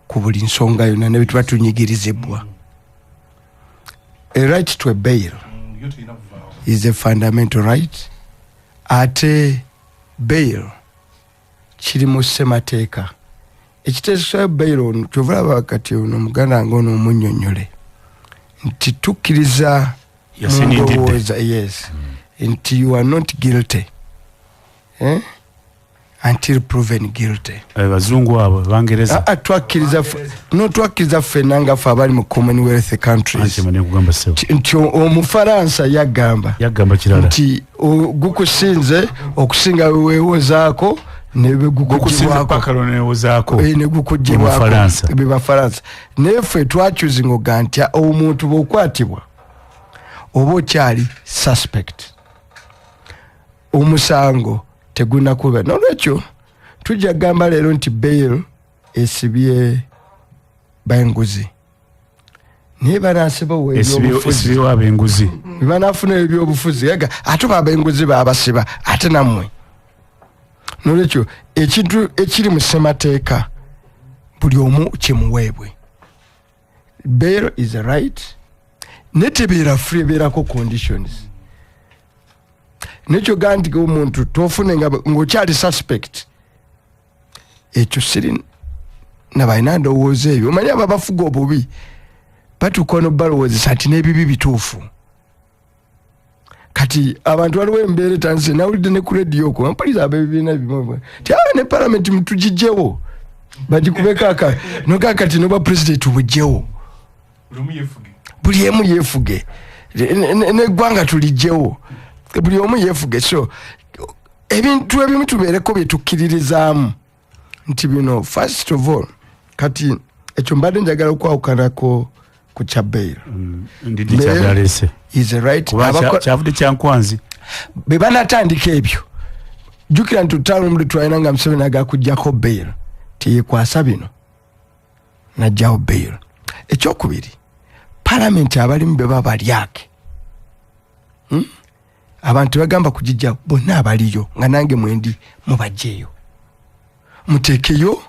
ku buli nsonga yonna ne bwe tuba tunyigirizibwa. A right to a bail is a fundamental right. Ate bail kiri mu ssemateeka. Ekiteeso bail ono kyova olaba kati ono muganda nga ono omunnyonnyole nti tukkiriza Yasin Ndidde. ndowooza, yes, nti you are not guilty, until proven guilty. Bazungu abo Bangereza. Twakkiriza no, twakkiriza ffenna nga ffe abali mu Commonwealth countries. Anti mane kugamba ssebo. Nti Omufaransa yagamba Yagamba kirala. nti gukusinze okusinga weweewozaako Negukugibwako bebafalansa. Naye ffe twakyuzinga oga nti omuntu bw'okwatibwa oba okyali suspect, omusango tegunakuba. Nolwekyo tujja kugamba leero nti bail esibye benguzi, naye banasiba ebyobufuzi, banafuna ebyobufuzi ate babenguzi babasiba ate nammwe. Nolwekyo ekintu ekiri mu ssemateeka buli omu kimuweebwe. Bail is a right, netebeera free, ebeerako conditions. Nekyo ga nti omuntu tofune ng'okyali suspect, ekyo siri nabalina ndowooza ebyo. Omanyi abo abafuga obubi batuuka ono balowoozesa nti n'ebibi bituufu. Kati abantu waliwo embeera etandise, nawulidde ne ku rediyo okwo mpuliza ab'ebibiina ebimu ti ne palamenti mutugijjewo bagikubeko aka noga kati noba pulezidenti bugjewo buli emu yeefuge n'eggwanga tulijjewo buli omu yeefuge. So ebintu ebimu tubeereko bye tukkiririzaamu nti bino first of all. Kati ekyo mbadde njagala okwawukanako ku kya bail. Is right. Kyavudde kyankwanzi bwe banatandika ebyo, jjukira nti olutalo lumu twalina nga Museveni agala kuggyako bail, teyekwasa bino n'aggyawo bail. Ekyokubiri, palamenti abalimu be baba balyake, abantu bagamba kugijja bonna abaliyo nga nange mwendi mubajjeeyo muteekeyo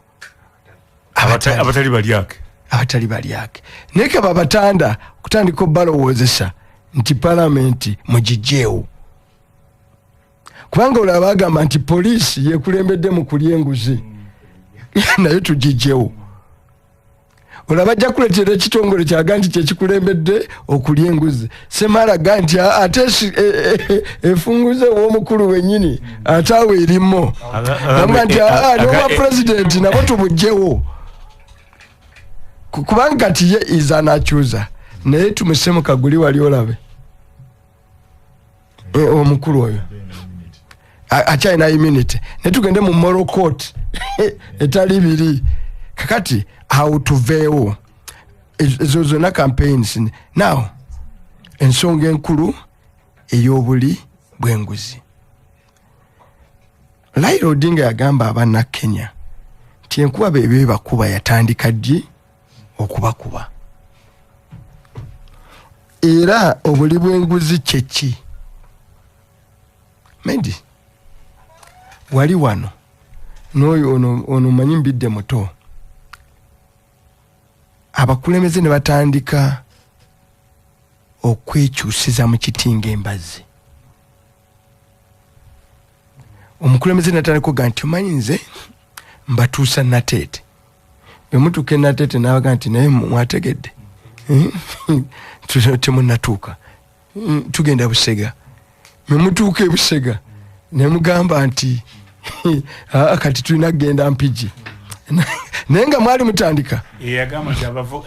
abatali balyake, abatali balyake. Naye ke babatanda okutandika obbalowoozesa nti palamenti mugijjeewo, kubanga olaba bagamba nti poliisi yekulembedde mu kulya enguzi naye tugijjewo. Olaba ajja kuleetera ekitongole kyaga nti kyekikulembedde okulya enguzi, Semala ga nti ate efunguze ow'omukulu wennyini ate awo erimu gamba nti n'obwa pulezidenti nabo tubugjewo, kubanga kati ye is an accuser. Naye tumuse mu kaguli wali olabe omukulu oyo akyalina immunity, naye tugende mu moral court etali biri. Kakati awo tuveewo ezo zonna campaigns. Now ensonga enkulu ey'obuli bw'enguzi, Raila Odinga yagamba abanna Kenya nti enkuba bebe bakuba yatandika ddi okubakuba, era obuli bw'enguzi kyeki? Mendi wali wano n'oyo ono manyi mbidde muto, abakulembeze ne batandika okwekyusiza mu kiti ng'embazzi. Omukulembeze natandika okuga nti omanyi nze mbatuusa Nateete, bwe mutuuka e Nateete n'abaga nti naye mwategedde temunnatuuka, tugenda Busega. Bwe mutuuka e Busega ne mugamba nti kati tulina kugenda Mpigi, naye nga mwali mutandika. Yagamba nti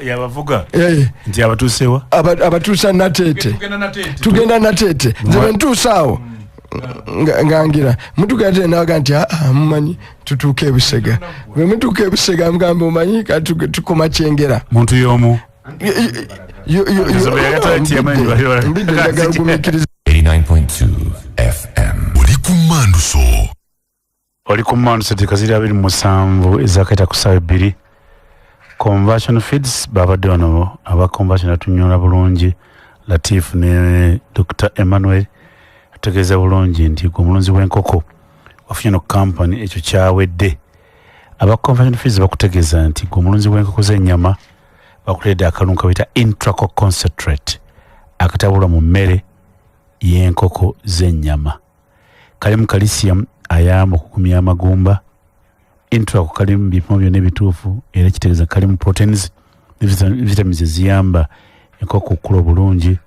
yabavuga nti abatuusewa abatuusa Nateete, tugenda Nateete. Nze bwe ntuusa awo ngangira mutuuka Nateete nabaga nti mumanyi tutuuka e Busega. Bwe mutuuka e Busega mugamba omanyi kati tukoma Kyengera. Muntu y'omu mbidde njagala ogumiikiriza. 89.2 FM. Oli ku Manduso. Oli ku Manduso ziri 27 ezakaita ku ssaawa 2. Conversion Feeds babadde wano aba Conversion atunyola bulungi. Latif ne Dr. Emmanuel ategeeza bulungi nti gwe omulunzi w'enkoko wafunye no company ekyo kyawedde. Aba Conversion Feeds bakutegeeza nti gwe omulunzi w'enkoko z'ennyama bakuleetedde akalungu kabayita Intraco Concentrate akatabulwa mu mmere y'enkoko z'ennyama. Kalimu calcium ayamba okugumya amagumba. Intraco kalimu bipimo byonna ebituufu era kitegeeza kalimu proteins ne vitamins eziyamba enkoko okukula obulungi.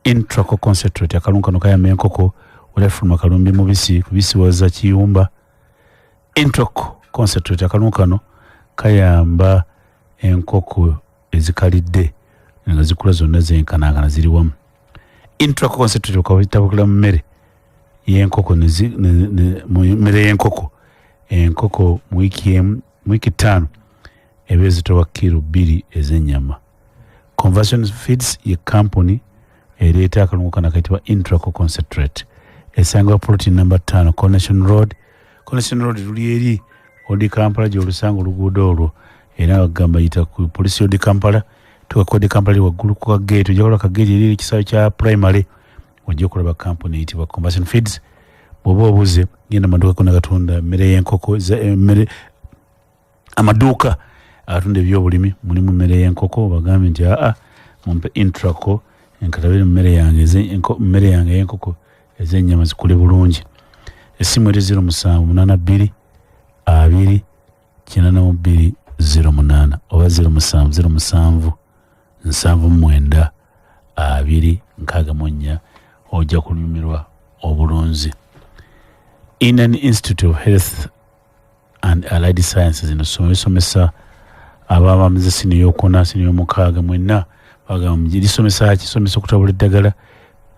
Intraco Concentrate akalungu kano kayamba enkoko olefuluma kalumbi mubisi kubisiwaza kiyumba. Intraco Concentrate akalungu kano kayamba enkoko ezikalidde nga zikula zonna zenkanankana ziri wamu. Intraco Concentrate okabitabukula mu mmere y'enkoko mu mmere y'enkoko Enkoko mu wiiki emu, mu wiiki 5 eba ezitowa kiro 2 ez'ennyama. Conversion Feeds ye kampuni ereeta akalungu kano akayitibwa Intraco Concentrate. Esangibwa plot number 5 Coronation Road. Coronation Road luli eri Old Kampala gy'olusanga oluguudo olwo, era bagamba yita ku polisi y'Old Kampala, tuuka ku Old Kampala eri waggulu ku kageeti, ojja kulaba kageeti eri ekisaawe kya primary, ojja okulaba kampuni eyitibwa Conversion Feeds. Bw'oba obuze genda mu maduuka gonna gatunda emmere y'enkoko, emmere, amaduuka agatunda ebyobulimi mulimu emmere y'enkoko, bagambe nti aa mumpe Intraco enkatabire mu mmere yange mmere yange y'enkoko ez'ennyama zikule bulungi. Essimu eri zero musanvu munaana bbiri abiri kinaana mu bbiri zero munaana oba zero musanvu zero musanvu nsanvu mu mwenda abiri nkaaga mu nnya, ojja kunyumirwa obulunzi. Indian Institute of Health and Allied Sciences eno ssomero lisomesa ababamize siniya ey'okuna, siniya ey'omukaaga, mwenna bagamba mugye lisomesa ki? Lisomesa okutabula eddagala,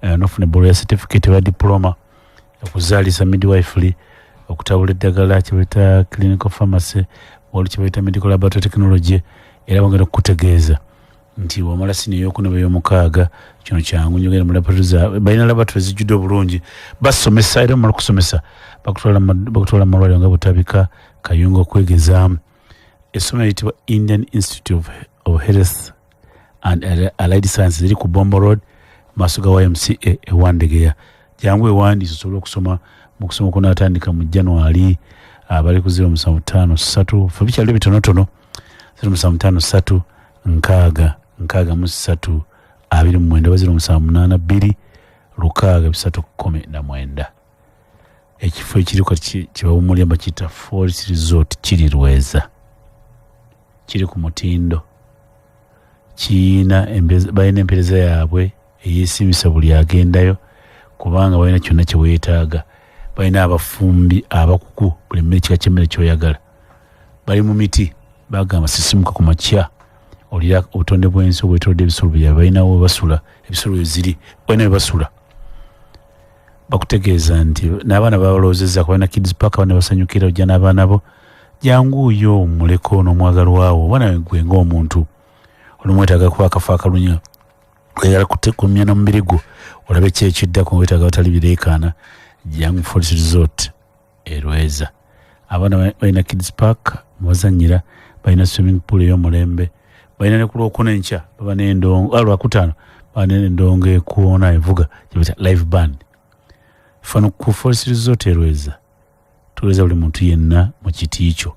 n'ofuna ebboolo ya certificate oba diploma, okuzaalisa midwifery, okutabula eddagala kye bayita clinical pharmacy, waliwo kye bayita medical laboratory technology. Era bongera okukutegeeza nti bw'omala siniya ey'okuna oba ey'omukaaga, kino kyangu nnyo, ogenda mu laboratory zaabwe, balina laboratory ezijjudde obulungi, basomesa, era bamala okusomesa bakutwala mu malwaliro nga Butabika, Kayunga okwegezaamu. Essomero liyitibwa Indian Institute of Health and Allied Sciences, liri ku Bombo Road, maaso ga YMCA e Wandegeya. Jangu ewandiise osobole okusoma mu kusoma okunaatandika mu January, abali ku zero musanvu ttaano ssatu, ffe bikyali bitonotono, zero musanvu ttaano ssatu nkaaga nkaaga mu ssatu abiri mu mwenda oba zero musanvu munaana bbiri lukaaga bisatu kkumi na mwenda. Ekifo ekiri kati kye bawummulira bakiyita Forest Resort, kiri Lweza, kiri ku mutindo, kiyina balina empeereza yaabwe eyeesiimisa buli agendayo, kubanga balina kyonna kye weetaaga. Balina abafumbi abakugu buli mmere, kika ky'emmere ky'oyagala. Bali mu miti, bagamba sisimuka ku makya olira obutonde bw'ensi obwetoolodde ebisolo byabwe, balinawo we basula, ebisolo we ziri, balina we basula. Bakutegeeza nti n'abaana babalowoozezzaako, balina kids park, abaana basanyukira, ojja n'abaana bo, janguuyo omuleko n'omwagalwa wo, oba nawe gwe ng'omuntu olumwetaaga kuba akafo akalunya, oyagala kukumya n'omubiri gwo olabe ki ekiddako, weetaaga watali bireekaana, jangu Forest Resort e Lweza. Abaana balina kids park mwebazannyira, balina swimming pool ey'omulembe, balina ne ku Lwokuna enkya baba n'endongo, Lwakutaano baba n'endongo ekoona evuga gye bayita live band. Fano ku Forest Resort e Lweza tuweereza buli muntu yenna mu kiti kyo.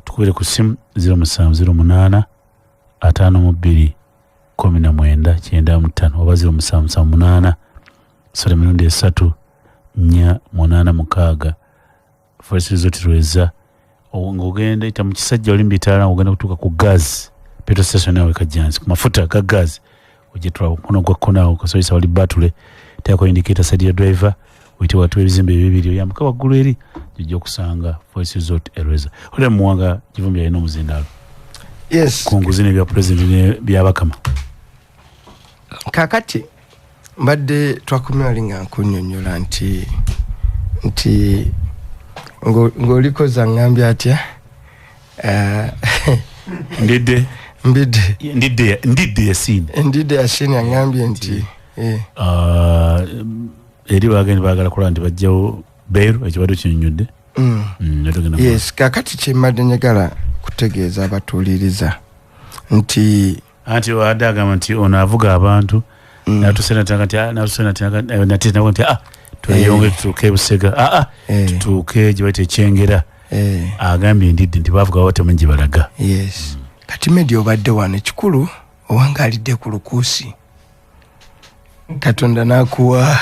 Tukubire ku ssimu zero musanvu zero munaana ataano mu bbiri kkumi na mwenda kyenda mu ttaano oba zero musanvu musanvu munaana ssatu emirundi esatu nnya munaana mukaaga. Forest Resort Lweza. Ng'ogenda yita mu Kisajja oli mu bitaala, ng'ogenda kutuuka ku gas petrol station awo e Kajjansi ku mafuta ga gas, ojja tulaba omukono gwa kkono awo kasolisa wali batule, teekako indicator side ya driver, oyite wakati w'ebizimbe ebibiri oyambuke waggulu eri ojja okusanga Forest Resort e Lweza. Olira Muwanga Kivumbi alina omuzindaalo. Yes. Ku nguzi n'ebya pulezidenti ne byabakama. Kaakati mbadde twakomye wali nga nkunnyonnyola nti ng'oliko zaŋŋambye atya? Ndidde. Mbidde. Ndidde Yasini. Ndidde Yasini aŋŋambye nti, Eri bagenda baagala kulaba nti bajjawo beeru, ekibadde kinnyonnyodde. Tugenda mu Yes, kaakati kye mbadde njagala kutegeeza abatuuliriza nti anti wadde agamba nti ono avuga abantu, n'atuuse n'atanga nti, n'atuuse n'atanga, nate nabo nti, tweyonge tutuuke e Busega. Tutuuke gye bayita Ekyengera. Agambye ndidde nti baavuga baba temanyi gye balaga. Yes. Kati Media obadde wano, ekikulu owangaalidde ku lukuusi. Katonda n'akuwa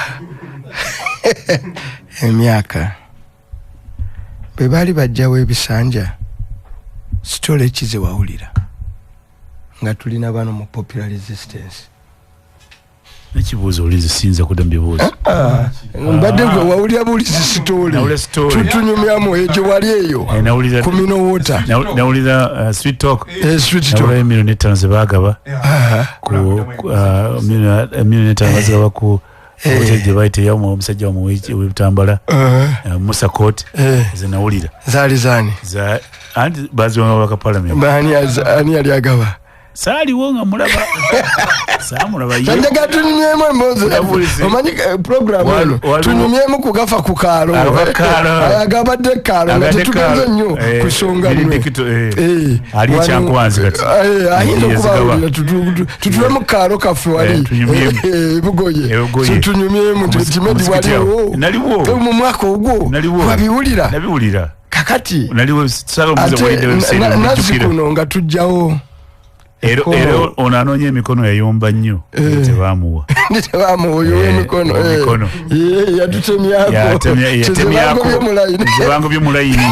emyaka. Bwe baali bajjawo ebisanja, sitole ki ze wawulira nga tulina bano mu popular resistance? Ekibuuzo olinze siyinza kudda mu bibuuzo. Mbadde gwe wawulira bulizi sitole. Nawulira sitole. Tutunyumyamu ekyo wali eyo. Ku Mino Water. Nawulira street talk. Street talk. Nawulira 5,000,000 ze baagaba. Ku, 5,000,000 bazigaba ku Hotel gye bayita eyamu omusajja w'ebutambala, Musa Court. Ze nawulira zaali zaani? Anti baziwanga baka parliament. Ani yali agaba? Saaliwo nga mulaba, saamulaba ye. Njagala tunyumyemu emboozi. Nabuulize. Omanyi program eno tunyumyemu kugafa ku kaalo. Kaalo. Agabadde kaalo nga Agadde tetugenze kaalo. nnyo kusonga Biri mmwe. dikito, Ali ekyankwanzi kati. Ayinza Yazigaba. okubawulira tutule mu kaalo kaffe wali. Tunyumyemu. Bugoye. Bugoye. So tunyumyemu, Timedi Muzikiti awo. waliwo. Naliwo. Mu mwaka ogwo. Naliwo. Wabiwulira. Nabiwulira. Kakati. Naliwo, saala omuze Ate walidde ebiseera nazzi ebijjukira. kuno nga tujjawo. Era ono anoonya emikono yayomba nnyo. Tebaamuwa. Tebaamuwa oyo ow'emikono, Ow'emikono. Ye, yatutemyako. Yatemyako. Kyezibango by'omulayini. Ezibango by'omulayini.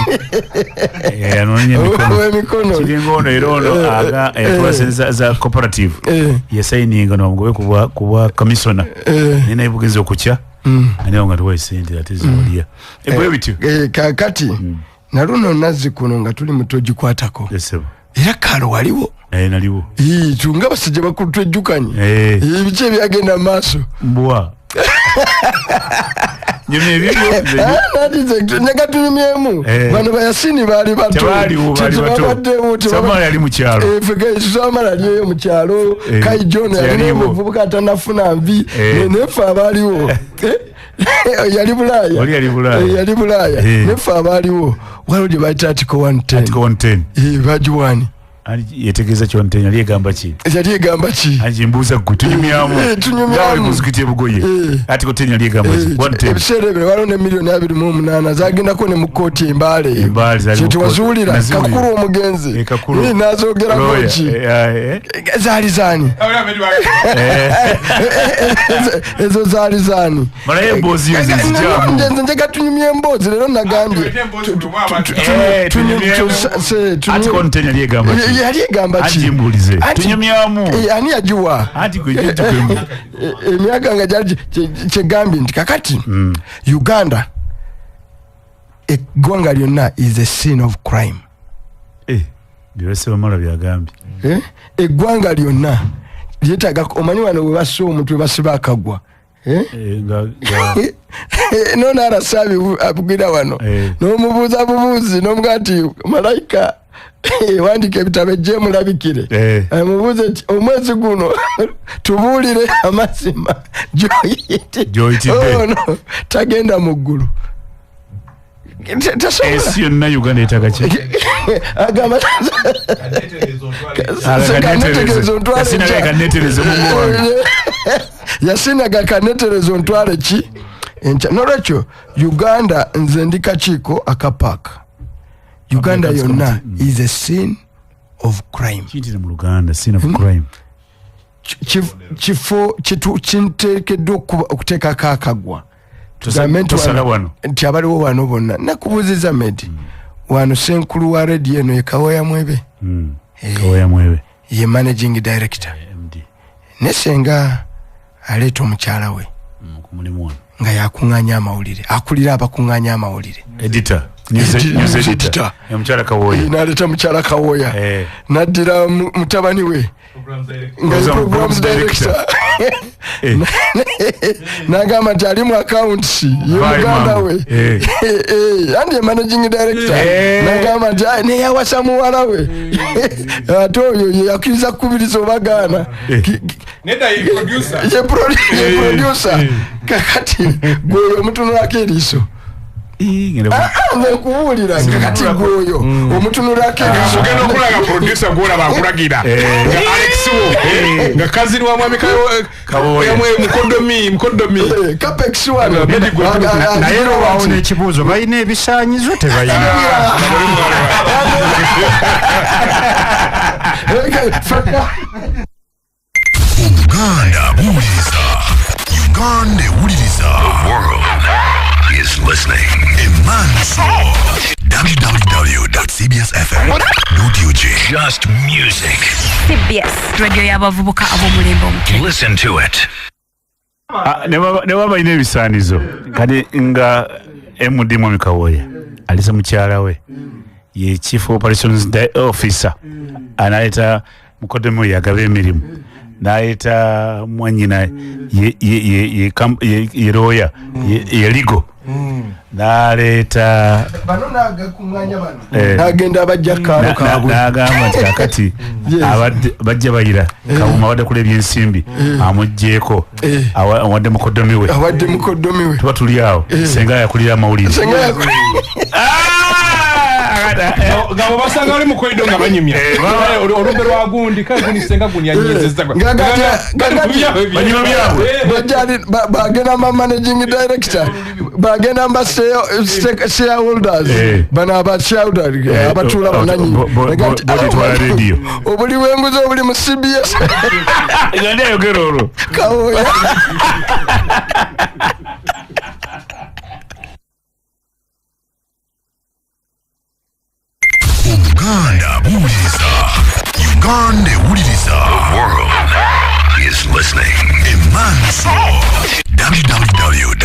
Anoonya emikono. Ow'emikono. Kiringa ono era ono aga, yatuwa sente za cooperative. Yasayininga n'omugobe ku bwa commissioner. Naye naye bugenze okukya. Ani awo nga tuwa esente ate ziwalya. Bwe bityo. Kakati, naluno nazzi kuno nga tuli muto gikwatako. Yes, sir. Era kaalo waliwo. Naliwo. Tunga abasajja bakulu twejjukanye. Biki ebyagenda mu maaso? Mbwa. Nyumya ebibyo, nze Nati nze njaga tunyumyemu. Bano bayasini baali bato. Tebaaliwo, baali bato. Tebabaddewo, Samala yali mu kyalo. Ffe Samala yali eyo mu kyalo. Kai John yali Teyaliwo. omuvubuka atannafuna nvi. Ne ffe abaaliwo. Yali Bulaaya. Oli yali Bulaaya. Yali Bulaaya. Ne ffe abaaliwo. Waliwo gye bayita Article 110. Article 110. Bagiwaani. Ani yetegeeza ki 110? Yali egamba ki? Yali egamba ki? Anti mbuuza ggwe, tunyumyamu. Tunyumyamu. Nga bali ku muzikiti e Bugoye. Article 10 yali egamba ki? 110. Ebiseera ebyo waliwo ne miliyoni abiri mu omunaana zagendako ne mu kkooti e Mbale eyo. Embaale zaali mu Kye kkooti. tewazuulira, Naziwulira. Kakuru omugenzi. Kakuru. N'azoogerako Lawyer. ki? Zaali zaani? Ezo zaali zaani? Malayo emboozi yo nzijaamu. Nze njagala tunyumye emboozi leero nagambye. Tunyumyemu. Article 10 yali egamba ki? Yali egamba ki? Anti mbuulize. Anti Tunyumyamu. Ani yagiwa? Anti gwe gye tukwemu. Emyaka nga gyali kyegambye nti kakati Uganda eggwanga lyonna is a scene of crime. Byose bamala byagambye. Eggwanga lyonna lyetaaga, omanyi wano we bassa omuntu we basiba akagwa. Nga No narasabi abwira wano. N'omubuuza bubuuzi n'omugaa nti malayika wandika ebitabo ejje mulabikire. Amubuuze nti omwezi guno tubuulire amazima gy'oyitidde. Gy'oyitidde. Ono tagenda mu ggulu. Tasobola. Ensi yonna Uganda yeetaaga ki? Agamba, Kaneterezo ontwale Yasinaga enkya. kaneterezo mungu wange. Yasinaga kaneterezo ontwale ki? Enkya. N'olwekyo Uganda nze ndi kakiiko akapaaka. Uganda African yonna Committee. is a scene of crime. Kiyitire mu Luganda, scene of crime. Kifo kinteekeddwa okuteekako akagwa. Tugambe nti Tosala wano wano. nti abaliwo wano bonna. Nakubuuziza Medi. Wano ssenkulu wa radio eno ye Kawoya Mwebe. Kawoya Mwebe. Ye managing director. MD. Ne senga aleeta omukyala we. Ku mulimu wano. Nga yakuŋŋaanya amawulire. Akulira abakuŋŋaanya amawulire. Editor. News News editor. editor. Ye mukyala Kawoya. N'aleeta mukyala Kawoya. N'addira mutabani we. Nga ye Programs programs director. director. N'agamba nti ali mu accounts ye Vai, muganda mama. we. Andi ye managing director. N'agamba nti, neyawasa muwala we. Ate oyo ye yakkiriza kukubiriza oba gaana. Nedda ye producer. Ye producer. Kakati gwe oyo omutunulako eriiso. Ngenda Nze nkubuulira, kakati gwe oyo omutunulako eriiso. Ogenda okulaga producer gw'olaba akulagira. Nga Alex wo, nga cousin wa mwami Kawoya. Mukodomi, mukodomi. Capex wano. Medi gwe Naye era obaawo n'ekibuuzo, balina ebisaanyizo tebalina? Uganda buwuliriza. Uganda ewuliriza. The world is listening. Emanso. www.cbsfm.ug. Just music. CBS radio y'abavubuka ab'omulembe omupya. Listen to it. Ne baba balina ebisaanizo. Kati nga MD Mwami Kawoya alese mukyala we ye Chief Operations Officer analeeta mukodemu yagaba emirimu. N'ayita mwanyina ye lawyer, ye legal. N'aleeta bano n'agakuŋŋaanya bano, n'agenda abajja kaalo kaabwe. N'agamba nti kakati abadde bajja bayira Kawuma abadde kula ebyensimbi, amuggyeko, awadde mukoddomi we. Awadde mukoddomi we. Tuba tuli awo, senga yakulira amawulire. Senga yakulira. Nga bwe basanga bali mu corridor nga banyumya. Olumbe lwa gundi, kale gundi senga gundi yanyiizizza. Banyumya byabwe. Bajja bagenda ma managing director, bagenda mba shareholders, bano aba shareholders, abatuula bannannyini. Bo twala radio. Obuli bw'enguzi obuli mu CBS. Nga ndi ayogera olwo. Kawooya. Uganda buwuliriza. Uganda ewuliriza. The world is listening. Emanso. www.cbsfm.ug.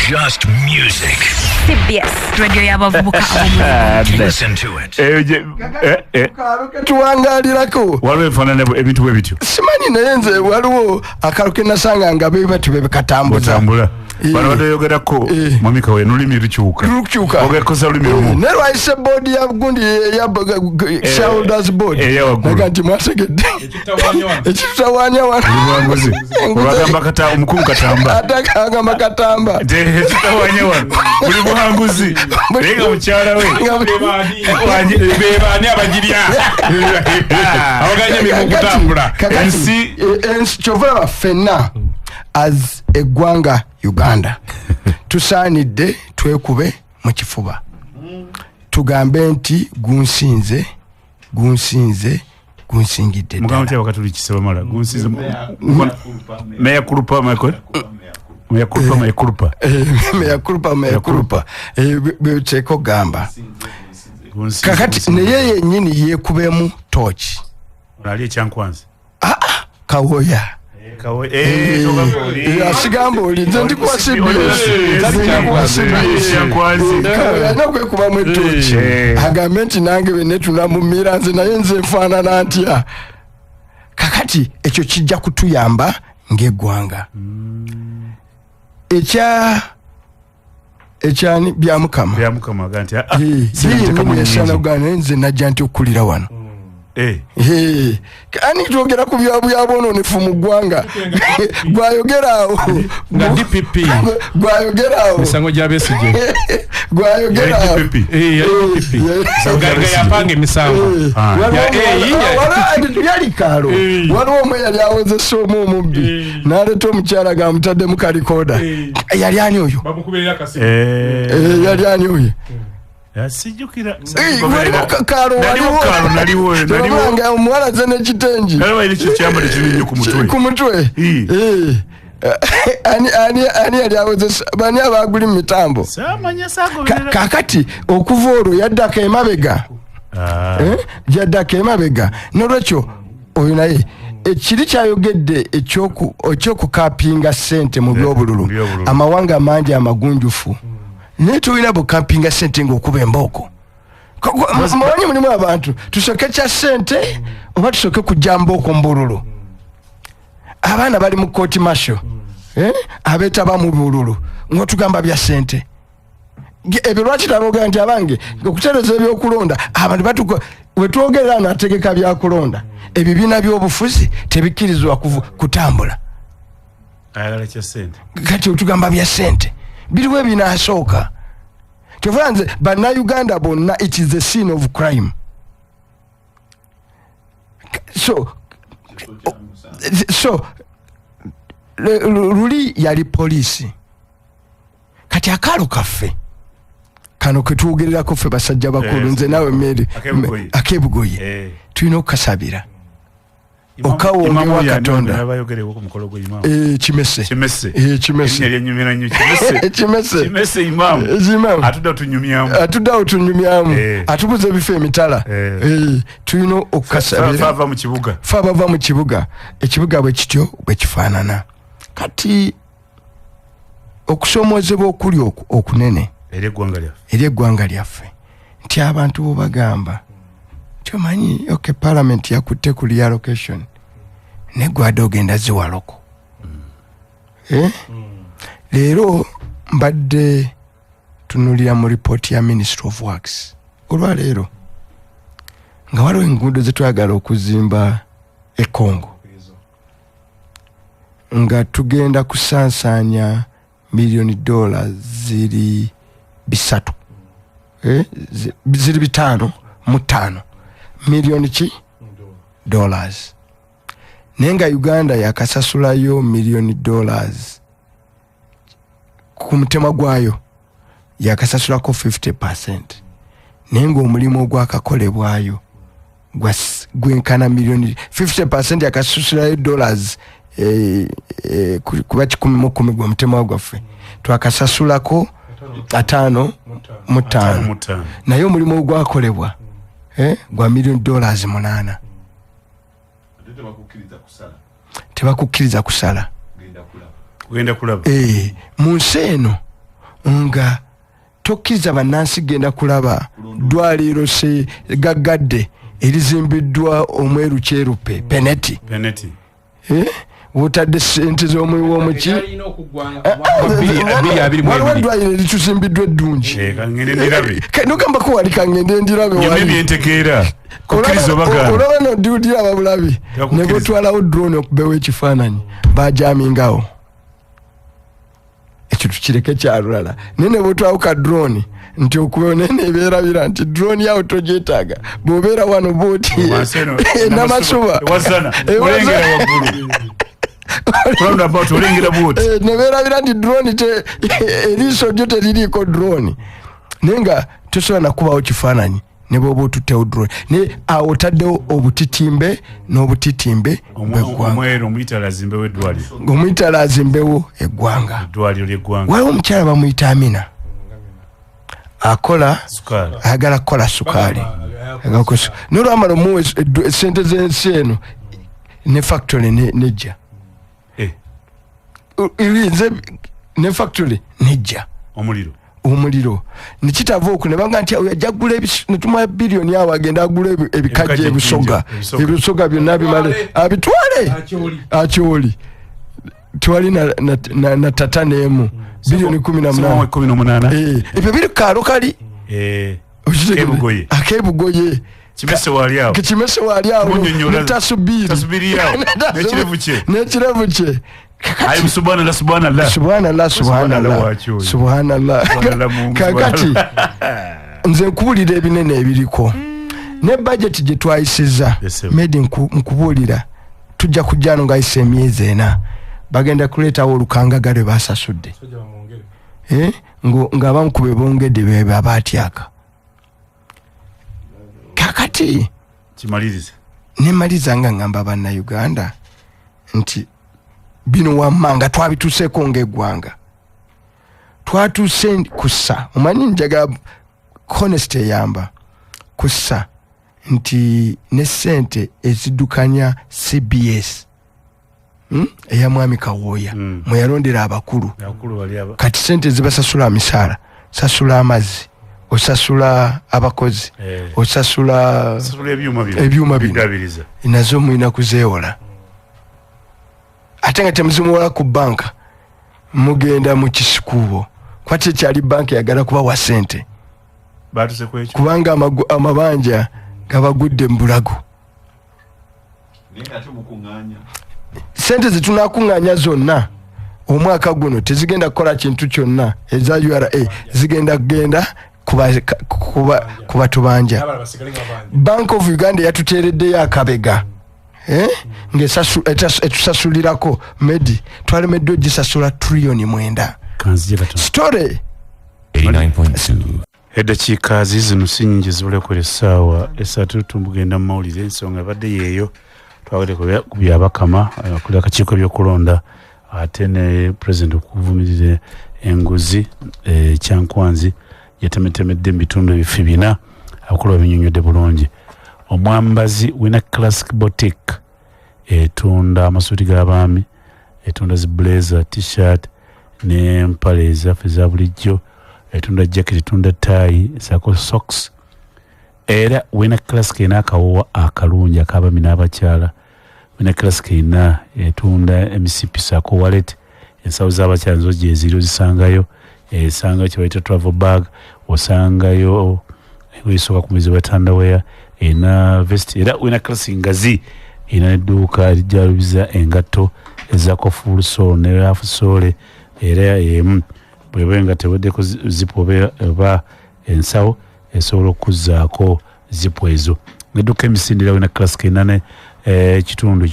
Just music. CBS Radio y'abavubuka ab'omulembe. Listen to it. Tuwangalirako. Waliwo ebifaananyi ebintu bwe bityo. Simanyi, naye nze waliwo akalo ke nasanga nga be batyo be katambuza. Botambula. Bano badoyogerako mwami Kawe n'olulimi lukyuka. Lukyuka. Ogekoza olulimi lumu. Ne lwayise board ya gundi ya shareholders board. Eya waggulu. Naga nti mwategedde. Ekitutawaanya wano. Olwanguzi. Olwagamba kata omukungu Katamba. Ate agamba Katamba. Ekitutawaanya wano. Buli buwanguzi. Naye nga mukyala we. Bebaani abagirya? Abaganya emirimu okutambula. Ensi ensi kyova olaba ffenna as eggwanga Uganda tusaanidde twekube mu kifuba, tugambe nti gunsinze, gunsinze, gunsingidde Mugamba ddala. nti abakatuliki sebamala gunsinze mea culpa, Michael, mea culpa, mea culpa. Mea culpa, mea culpa. Bweteeka okugamba Gunsinze, kakati gunsinze. naye yennyini yeekubemu tooki. Ali ekyankwanzi. Kawoya. Asigamba oli nze ndi kuwa CBS. Nze ndi kuwa CBS. Kawoya alina okwekubamu etooki, agambe nti nange bwe netunamumira nze, naye nze nfaanana ntya? Kakati ekyo kijja kutuyamba ng'eggwanga. Ekya ekyani Byamukama. Byamukama aga nti yenyini yasana kugamba, naye nze najja nti okukulira wano. Ani twogera ku byabwononefu mu ggwanga, gwayogera awo. Nga DPP. Gwayogera awo. Misango gya Besigye. Gwayogera awo. DPP. Yali DPP. Nga yapanga emisango. Yali kaalo. Waliwo omwe yali awozesa omu omubbi, n'aleeta omukyala ng'amutaddemu kalikoda. Yali ani oyo? Bamukubirira akasimu. Yali ani oyo? Sijjukira. Waliwo kaalo. Naliwo kaalo, naliwo, naliwo. Waliwo omuwala aze n'ekitengi. Naliwo ekyo kyambadde kinene nnyo ku mutwe. Ku mutwe. Ani yali awozesa? Bani abaguli mu mitambo? Saamanya, saagoberera. Kakati okuva olwo yaddako emabega. Yaddako emabega. Nolwekyo oyo naye ekiri kyayogedde ekyokukapinga ssente mu byobululu, mu byobululu. Amawanga mangi amagunjufu, naye tulina bukapinga ssente ng'okuba embooko. Mumanyi mulimu abantu, tusooke kya ssente oba tusooke kujja mbooko mu bululu? Abaana bali mu kooti masho, abeetaba mu bululu, ng'otugamba bya ssente. Ebyo lwaki taboogera nti abange okutereza ebyokulonda, abantu batuko wetwogerera nategeka byakulonda, ebibiina by'obufuzi tebikkirizibwa kutambula. Ayagala kya ssente. Kati otugamba bya ssente, biriwo ebinaasooka. Kyova nze bannayuganda bonna, it is a scene of crime. So luli yali poliisi, kati akaalo kaffe kano ketwogererako ffe basajja bakulu, nze naawe Mary, Akebugoye. Akebugoye, tulina okukasabira okawongewa Imamu Katonda. Abayogerewo ku mukolo gw'imamu. Kimese. Kimese. Kimese. Erinnya lyennyumira nnyo, Kimese. Kimese. Kimese imamu. Imamu. Atudde tunyumyamu. Atuddeawo tunyumyamu. Atubuza ebifo emitala. Tulina okukasabira. Faava mu kibuga. Fe abava mu kibuga, ekibuga bwe kityo bwe kifaanana. Kati okusoomoozebwa okuli okunene eri eggwanga lyaffe, eri eggwanga lyaffe, nti abantu bwe bagamba nti Nti omanyi, okay, parliament yakutte ku reallocation, negwadde ogenda ziwaloko. Eh? Leero mbadde tunulira mu ripooti ya Ministry of Works olwaleero, nga waliwo enguudo zetwagala okuzimba e Congo, nga tugenda kusansaanya miliyoni dola ziri 300, eh, ziri 55 miliyoni ki dollars, naye nga Uganda yakasasulayo miliyoni dollars ku mutemwa gwayo, yakasasulako 50%, naye nga omulimu ogwakakolebwayo gwenkana miliyoni 50%. Yakasasulayo dollars kuba 110 gwe mutemwa gwaffe, twakasasulako 55, 55. Naye omulimu ogwakolebwa gwa miliyoni dollars 8. Ate tebakukkiriza kusala. Tebakukkiriza kusala. Genda kulaba. Kugenda kulaba. Mu nsi eno nga tokkiriza bannansi genda kulaba ddwaliro se gaggadde erizimbiddwa omweru kyerupe peneti. Peneti. Wotadde sente z'omuwi w'omuki. Yalina okuggwanga 2022. Waliwo eddwaliro eritusimbiddwa eddungi. Eh, kangende ndirabe. Nogambako wali kangende ndirabe Nyuma wali. ebyentegeera kukkiriza obagaana. Olaba noddiraba bulabi. Tebakukkiriza. Nebotwalawo drone okubewo ekifaananyi, bajamingawo. Ekyo tukireke kyalulala, naye nebotwawo ka drone nti okubewo, naye nebeerabira nti drone yawo togyetaaga bw'obeera wano booti Wansi eno, Namasuba. Ewazana. Ewazana. Olengera waggulu. Roundabout olengera bwoti. Nebeerabira nti drone eriiso lyo teririiko drone, naye nga tosobola nakubawo kifaananyi ne bwoba otuttewo drone, naye awo otaddewo obutitimbe n'obutitimbe bw'eggwanga. Omweru omuyitale azimbewo eddwaliro. Ng'omuyitale azimbewo eggwanga. Eddwaliro ly'eggwanga. Waliwo omukyala bamuyita Amina, akola Sukaali. ayagala kukola sukaali. Ayagala kukola nolwamala omuwa esente z'ensi eno ne factory nejja. Nze ne factory nejja. Omuliro. Omuliro nekitava okwo nebanga nti oyo ajja kugula netumuwa biliyoni awo agenda agula ebikajjo, Ebikajjo, ebisoga. Ebisoga. Ebisoga byonna bimale abitwale. Akyoli. Akyoli tewali na tata n'emu, biliyoni 18. 18. Ebyo biri kukaalo kali. Okitegeera? Kebugoye. Akebugoye. Kimese wali awo. Kimese wali awo. Munyonyola. Netasubiri. Tasubiri awo. N'ekirevu kye. N'ekirevu kye. Ayi, subhanallah, subhanallah. Subhanallah, subhanallah. Waaki oyo. Subhanallah. Subhanallah, Mungu, Kakati nze nkubulira ebinene ebiriko ne budget gye twayisiza. Yes, sir. Medi, nkubuulira, tujja kujja no ngayisa emyezi 4, bagenda kuleetawo olukangaga lwe basasudde. Ng'abamu ku be bongedde bebe abaatyaka. Kakati Kimalirize. Nemaliza nga ngamba bannayuganda nti bino wammanga twabituuseeko ng'eggwanga, twatuuse kussa. Omanyi njagala honest, eyamba kussa nti ne sente eziddukanya CBS, Eya mwami Kawooya, mwe yalondera abakulu. Abakulu bali aba. Kati sente zibasasula misaala, sasula amazzi, osasula abakozi, osasula Sasula ebyuma bino. Ebyuma bino. Bidabiriza. Nazo mulina kuzeewola, ate nga temuzimuwola ku banka, mugenda mu kisikuubo kuba tekyali banka yagala kubawa sente. Batuse ku ekyo. Kubanga amabanja gabagudde mu bulago. Naye nga ate mukuŋŋaanya. Sente zetunakuŋŋaanya zonna omwaka guno tezigenda kukola kintu kyonna. Eza URA zigenda kugenda kubatubanja. Bank of Uganda yatuteereddeyo akabega, eh? Ng'etusasulirako medi, twalemeddwa ogisasula triliyoni 9. Kanzije katono. Story. 89.2. Eddakiika ziizino si nnyingi zibulekera essaawa 3, tumugenda mu mawulire. Ensonga ebadde yeeyo, twawedde ku byabakama kuli akakiiko ebyokulonda, ate ne president okuvumirira enguzi. Kyankwanzi yatemetemedde mu bitundu ebifi bina, abakulu babinyonyodde bulungi. Omwambazi wina Classic Boutique etunda amasuuti g'abaami, etunda zi blazer, T-shirt n'empale ezaffe eza bulijjo, etunda jacket, etunda taayi saako socks. Era Wina Classic erina akawoowa akalungi ak'abaami n'abakyala. Wina Classic erina etunda emisipi ssaako wallet, ensawo z'abakyala nazo gyeziri ozisangayo, esangayo kye bayita travel bag, osangayo engoye esooka ku mwezi oba underwear, erina vest. Era Wina Classic ngazi, erina n'edduuka erijjalubiza engatto ezako full sole ne half sole. Era emu bw'eba nga teweddeko zipu oba ensawo, esobola okuzzaako zipu ezo. Nedduka emisinde. Era Wina Classic erina ne ekitundu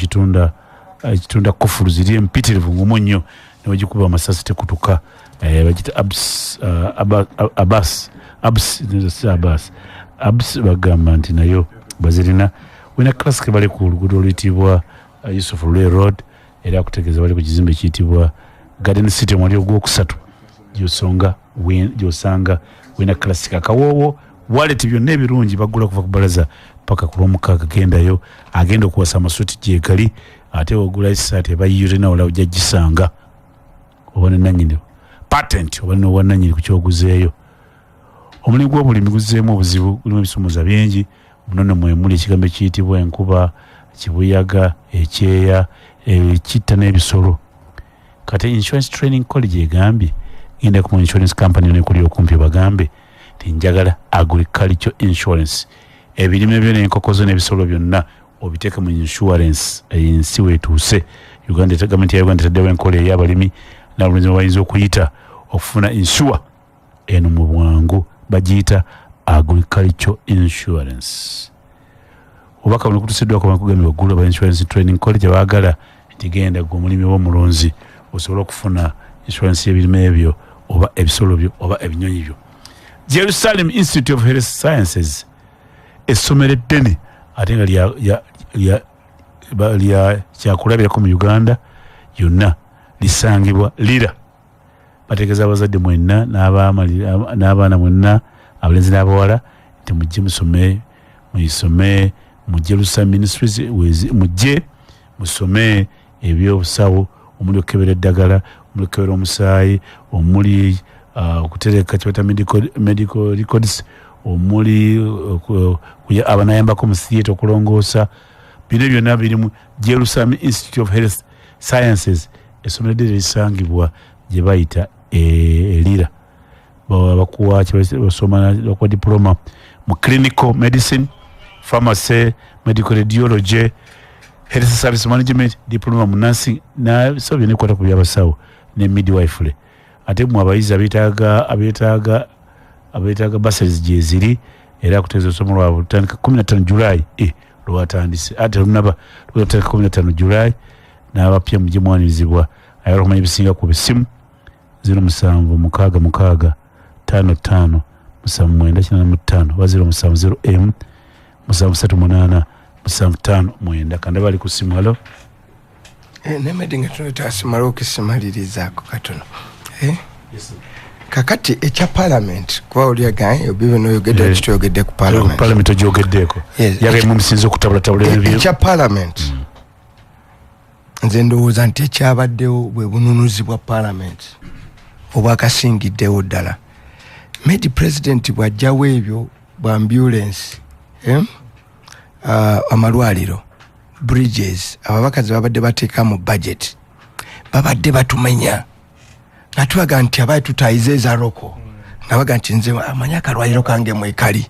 ekitunda kufulu ziri empitirivu, ngumu nnyo, newegikuba amasasi tekutuka. Bagita abs, abas abs, si abas, abs. Bagamba nti nayo bazirina. Wina Classic bali ku luguudo oluyitibwa Yusuf Lule Road, era akutegeeza bali ku kizimbe ekiyitibwa Garden City, omwali ogwokusatu, gyosanga Wina Classic. Akawoowo, wallet, byonna ebirungi bagula kuva ku balaza paka ku Lwomukaaga. Gendayo, agenda okuwasa amasuuti gyegali, ate ogula esaati ebayiyo tena wala ojja gisanga, oba nenanyini patent oba nowananyini ku kyoguzeeyo. Omulimu gw'obulimi guzzeemu obuzibu, gulimu ebisomooza bingi. Munono mwe muli ekigambo ekiyitibwa enkuba, kibuyaga, ekyeya ekitta n'ebisolo. Kati Insurance Training College egambye genda ku insurance company nekuli okumpi, bagambe nti njagala agriculture insurance, ebirime byo n'enkoko zo n'ebisolo byonna obiteeke mu insurance. Ensi weetuuse Uganda, gavumenti ya Uganda etaddewo enkola ey'abalimi n'abalunzi bayinza okuyita okufuna insure eno mu bwangu, bagiyita agriculture insurance. Obubaka buno kutusiddwako bakugambye waggulu aba Insurance Training College, abaagala nti genda gwe omulimi oba omulunzi osobole okufuna insurance y'ebirime ebyo oba ebisolo byo oba ebinyonyi byo. Jerusalem Institute of Health Sciences, essomero eddene ate nga lya kyakulabirako mu Uganda yonna, lisangibwa Lira. Bategeeza abazadde mwenna n'abaana mwenna, abalenzi n'abawala, nti mujje musome, muyisome mu Jerusalem Ministries, mujje musome ebyobusawo omuli okukebera eddagala, omuli okukebera omusaayi, omuli okutereka kyebaita medical records, omuli abanayambako mu theatre okulongoosa. Bino byonna biri mu Jerusalem Institute of Health Sciences, essomero ddene lisangibwa gye bayita Elira. Bakuwa, basoma, bakuwa diploma mu clinical medicine, pharmacy, medical radiology, health service management, diploma mu nursing nabisawo byonna ebikwata ku byabasawo ne midwifery. Ate mu abayizi abeetaaga bursaries gyeziri. Era kutegeeza olusomo lwabwe lutandika 15 July, lwatandise ate lunaba lutandika 15 July. N'abapya mujye mwanirizibwa. Ayagala okumanya ebisinga ku bisimu 0766 55 79 85 oba 0701 738 759. Kanda bali ku simu. Hello. Nemedi nga tunetasimala okisimalirizaako katono. Kakati ekya parliament, kuba oliagaye obibe noyogedde, kitoyogedde ku parliament. Parliament ogyogeddeeko. Yes. Yagaye musinza okutabulatabula ebyo. Ekya parliament, nze ndowooza nti ekyabaddewo bwe bununuzi bwa parliament obwakasingiddewo ddala. Medi, president bw'ajjawo ebyo bwa ambulance, eh? Amalwaliro, bridges, ababakazi babadde bateeka mu budget, babadde batumenya nga tubaga nti abaye tutayize eza local, nga baga nti nze amanyi akalwaliro kange mwekali.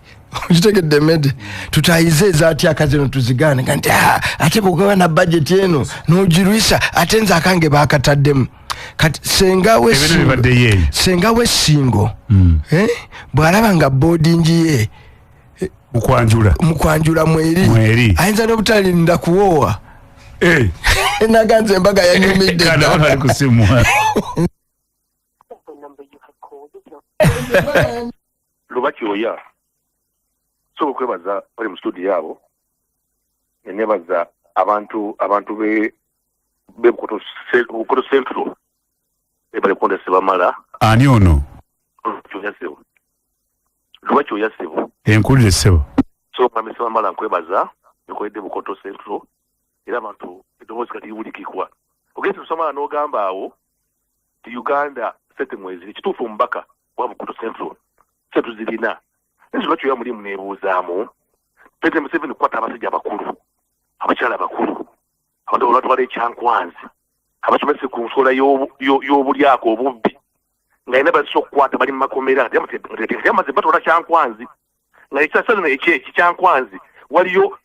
Okitegedde Medi? Tutayize ezatya akazino tuzigaane, nga nti "Ah, ate bwogaba na budget eno nogirwisa, ate nze akange bakataddemu." Kati senga Ebintu wesingo, bibaddeyo eyo. Senga wesingo, eh, bw'alaba nga boarding ye mukwanjula mukwanjula mweri, Mweri. ayinza n'obutalinda kuwoowa, naga nze embaga yanyumidde Kanda dda. bali ku simu. The number you have called is not Luba kyoya, sobola okwebaza bali mu studio abo, nenebaza abantu be Bukoto Central bali kukonda Sebamala. Ani ono? Kyoya sebo, Luba kyoya sebo. Enkulire ssebo. So mwami Sebamala, nkwebaza nkoledde Bukoto Central, era abantu eddoboozi kati liwulikikwa. Ogenze tusomala n'ogamba awo ti Uganda sente mweziri. Kituufu, omubaka wa Bukoto Central sente tuzirina. Naye lwaki oya mulimu neebuuzaamu President Museveni kukwata abasajja abakulu, abakyala abakulu, abantu abatwala ekyankwanzi, abasomese ku nsola y'obulyako obubbi, nga yina bazisa okukwata bali mu makomera, teyamaze batwala kyankwanzi, nga ekisasano ekikyankwanzi waliyo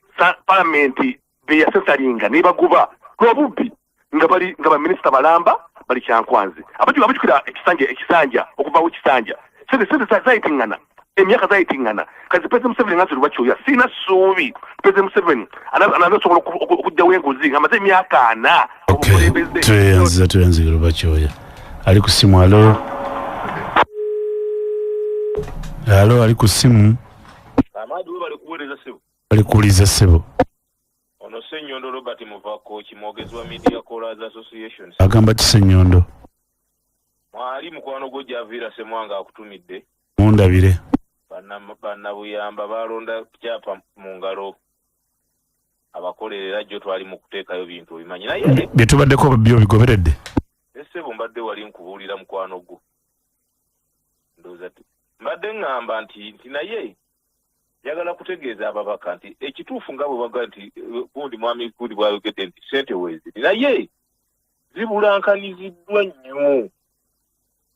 palamenti beyasesalinga nebagoba lwabubbi, nga bali nga baminisita balamba bali kyankwanzi. Abajukira ekisanja okuvawo ekisanja sente zayitingana, emyaka zayitingana. Kazi President Museveni nga lwaki oya sina ssuubi President Museveni anasobola okugjawo enguzi nga amaze emyaka 4. Tweyanziza, tweyanziza lwaki oya ali ku simu. Alo, alo, ali ku simu. Amadi, webale kuweereza ssebo. Bali kuwuliza ssebo. Ono Ssenyondo Robert Muvako, mwogezi wa Media Callers Association. Agamba ki Ssenyondo? Mwali mukwano gwo Javiira Semwanga akutumidde. Mundabire. Bannabuyamba balonda kyapa mu ngalo abakolerera jjo twali mu kuteekayo bintu obimanyi naye. Bye tubaddeko byo bigoberedde. Essebo, mbadde wali nkubuulira mukwano gwo, ndowooza mbadde ŋŋamba nti naye njagala kutegeeza ababaka nti ekituufu nga bwe baga nti gundi mwami gundi bwayogedde nti sente weeziri, naye zibulankaniziddwa nnyo,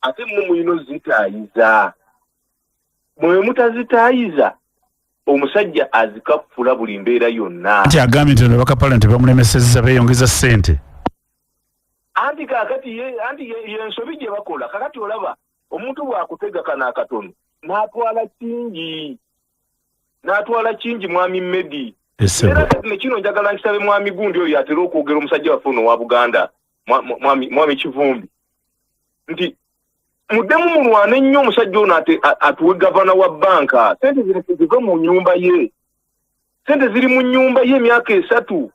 ate mmwe mulina ozitaayiza. Mwe mutazitaayiza, omusajja azikafula buli mbeera yonna. Anti agambye nti ababaka palamenti bamulemesezza, beeyongeza ssente. Anti kaakati anti yensobi gye bakola. Kakati olaba omuntu bw'akutega kano akatono n'atwala kingi, n'atwala kingi, mwami Medi. Era kati nekino njagala nkisabe mwami gundi oyo atera okwogera, omusajja waffe ono owa Buganda, mwami Kivumbi, nti muddemu mulwane nnyo omusajja ono atuwe gavana wa banka. Sente zino zive mu nyumba ye, sente ziri mu nyumba ye emyaka 3,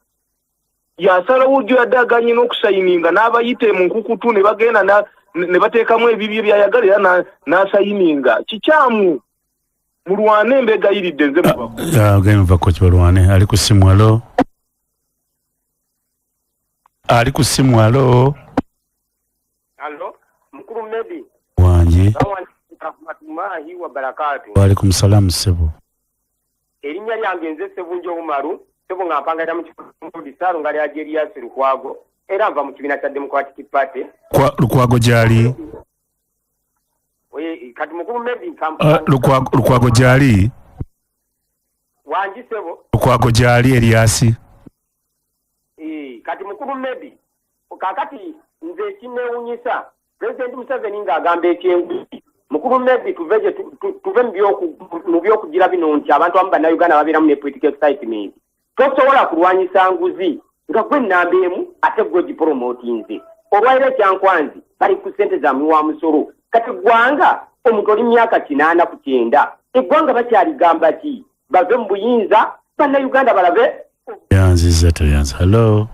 yasalawo jjo yadde aganye n'okusayininga n'abayite mu nkukutu ne bagenda ne bateekamu ebibye byayagala era n'asayininga. Kikyamu, mulwane, mbegayiridde nze mubako. Genda muvako kibalwane. Ali ku simu, alo, ali ku simu, alo. Alo, mukulu Medi. Wangi. Rahmatullahi wa barakatu. Waalaikum salamu ssebo. Erinnya lyange nze Sebunjo Umaru sebo, nga mpangalira mu kifo Saalunga lya Jerias Lukwago, era nva mu kibiina kya Democratic Party. Lukwago gyali? Kati mukulu Medi, Lukwago gyali? Wangi sebo. Lukwago gyali Eriasi? Kati mukulu Medi, kakati nze ekinneewunyisa, Pulezidenti Museveni ng'agamba ekyenguzi. Mukulu Medi, tuve mu byokugira bino nti abantu abamu Bannayuganda babeeramu ne political excitement. Tosobola kulwanyisa nguzi nga gwe ennamba emu ate gwe giporomotinze. Olwaliro ekyankwanzi bali ku ssente za muwa musolo. Kati ggwanga omuntu oli myaka 89, eggwanga bakyaligamba ki? Bave mu buyinza, Bannayuganda balabe. Yanziza, toyanza. Hallo.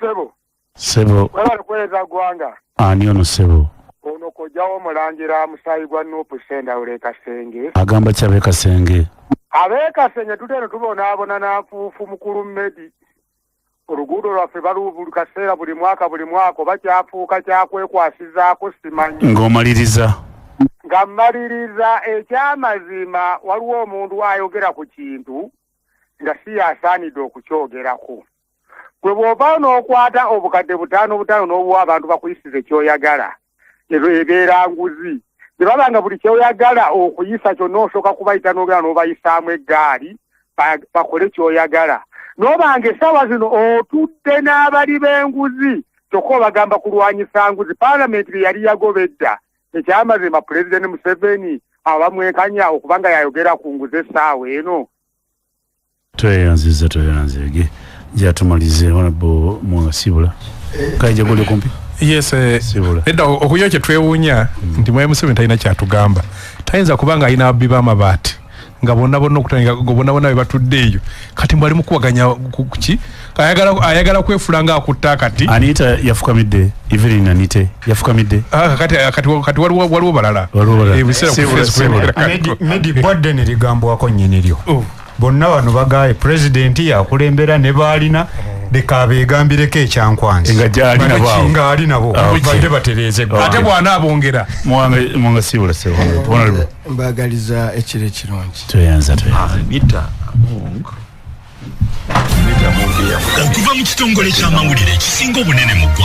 Sebo. Sebo. Webale kuweereza ggwanga. Ani ono sebo? Ono kojjawo omulangira musaayi gwa Nuupu Sendawula Ekasenge. Agamba ki ab'Ekasenge? Ab'Ekasenge tuteno tubonaabona nanfuufu, mukulu Medi. Oluguudo lwaffe balu buli kaseera, buli mwaka, buli mwaka, oba kyafuuka kyakwekwasizaako simanyi. Ng'omaliriza. Nga mmaliriza, ekyamazima waliwo omuntu ayogera ku kintu nga si yasaanidde okukyogerako. Gwe bw'ovaawo n'okwata obukadde 5 5 n'obuwa abantu bakuyisize kyoyagala, ero ebeera nguzi. Ne baba nga buli kyoyagala okuyisa kyonna osooka kubayita n'ogenda n'obayisaamu eggaali bakole kyoyagala, n'obanga essaawa zino otudde n'abali b'enguzi, kyokka obagamba kulwanyisa nguzi. Paalamenti bye yali yagoba edda. Ekyamazima, Pulezidenti Museveni abamwenkanya okubanga yayogera ku nguzi essaawa eno. Tweyanziza, tweyanzege. Njatumalize honorable Mwanga Sibula kaija guli kumpi. Yes, nedda, okuyo kye twewuunya nti mwami Museveni talina kyatugamba. Tayinza kubanga alina ababbi b'amabaati nga bonna bonna okutandika nga bonna bonna be batudde eyo. Kati mbw ali mukuwaganya kuki? Ayagala kwefula nga akutta akati. Anita yafukamidde, Evelyn Anite yafukamidde. Ah, kati waliwo balala. Waliwo balala. Ebiseera ku Sibula, Facebook. Sibula. Medi bwadde ne ligambwako nnyini lyo. Bonna bano bagaye pulezidenti yakulembera ne baalina. Leka abeegambireko ekyankwanzi. Nga gyali nabo awo. Nga ali nabo. Ah, okay. Badde batereeze eggwanga. Ate bw'anaabongera. Muwanga siibula ssebo. Honorable. Mbagaliza ekiro ekirungi. Tweyanza, tweyanza. Anita Among. Anita Among Okuva mu kitongole ky'amawulire ekisinga obunene mu ggwanga.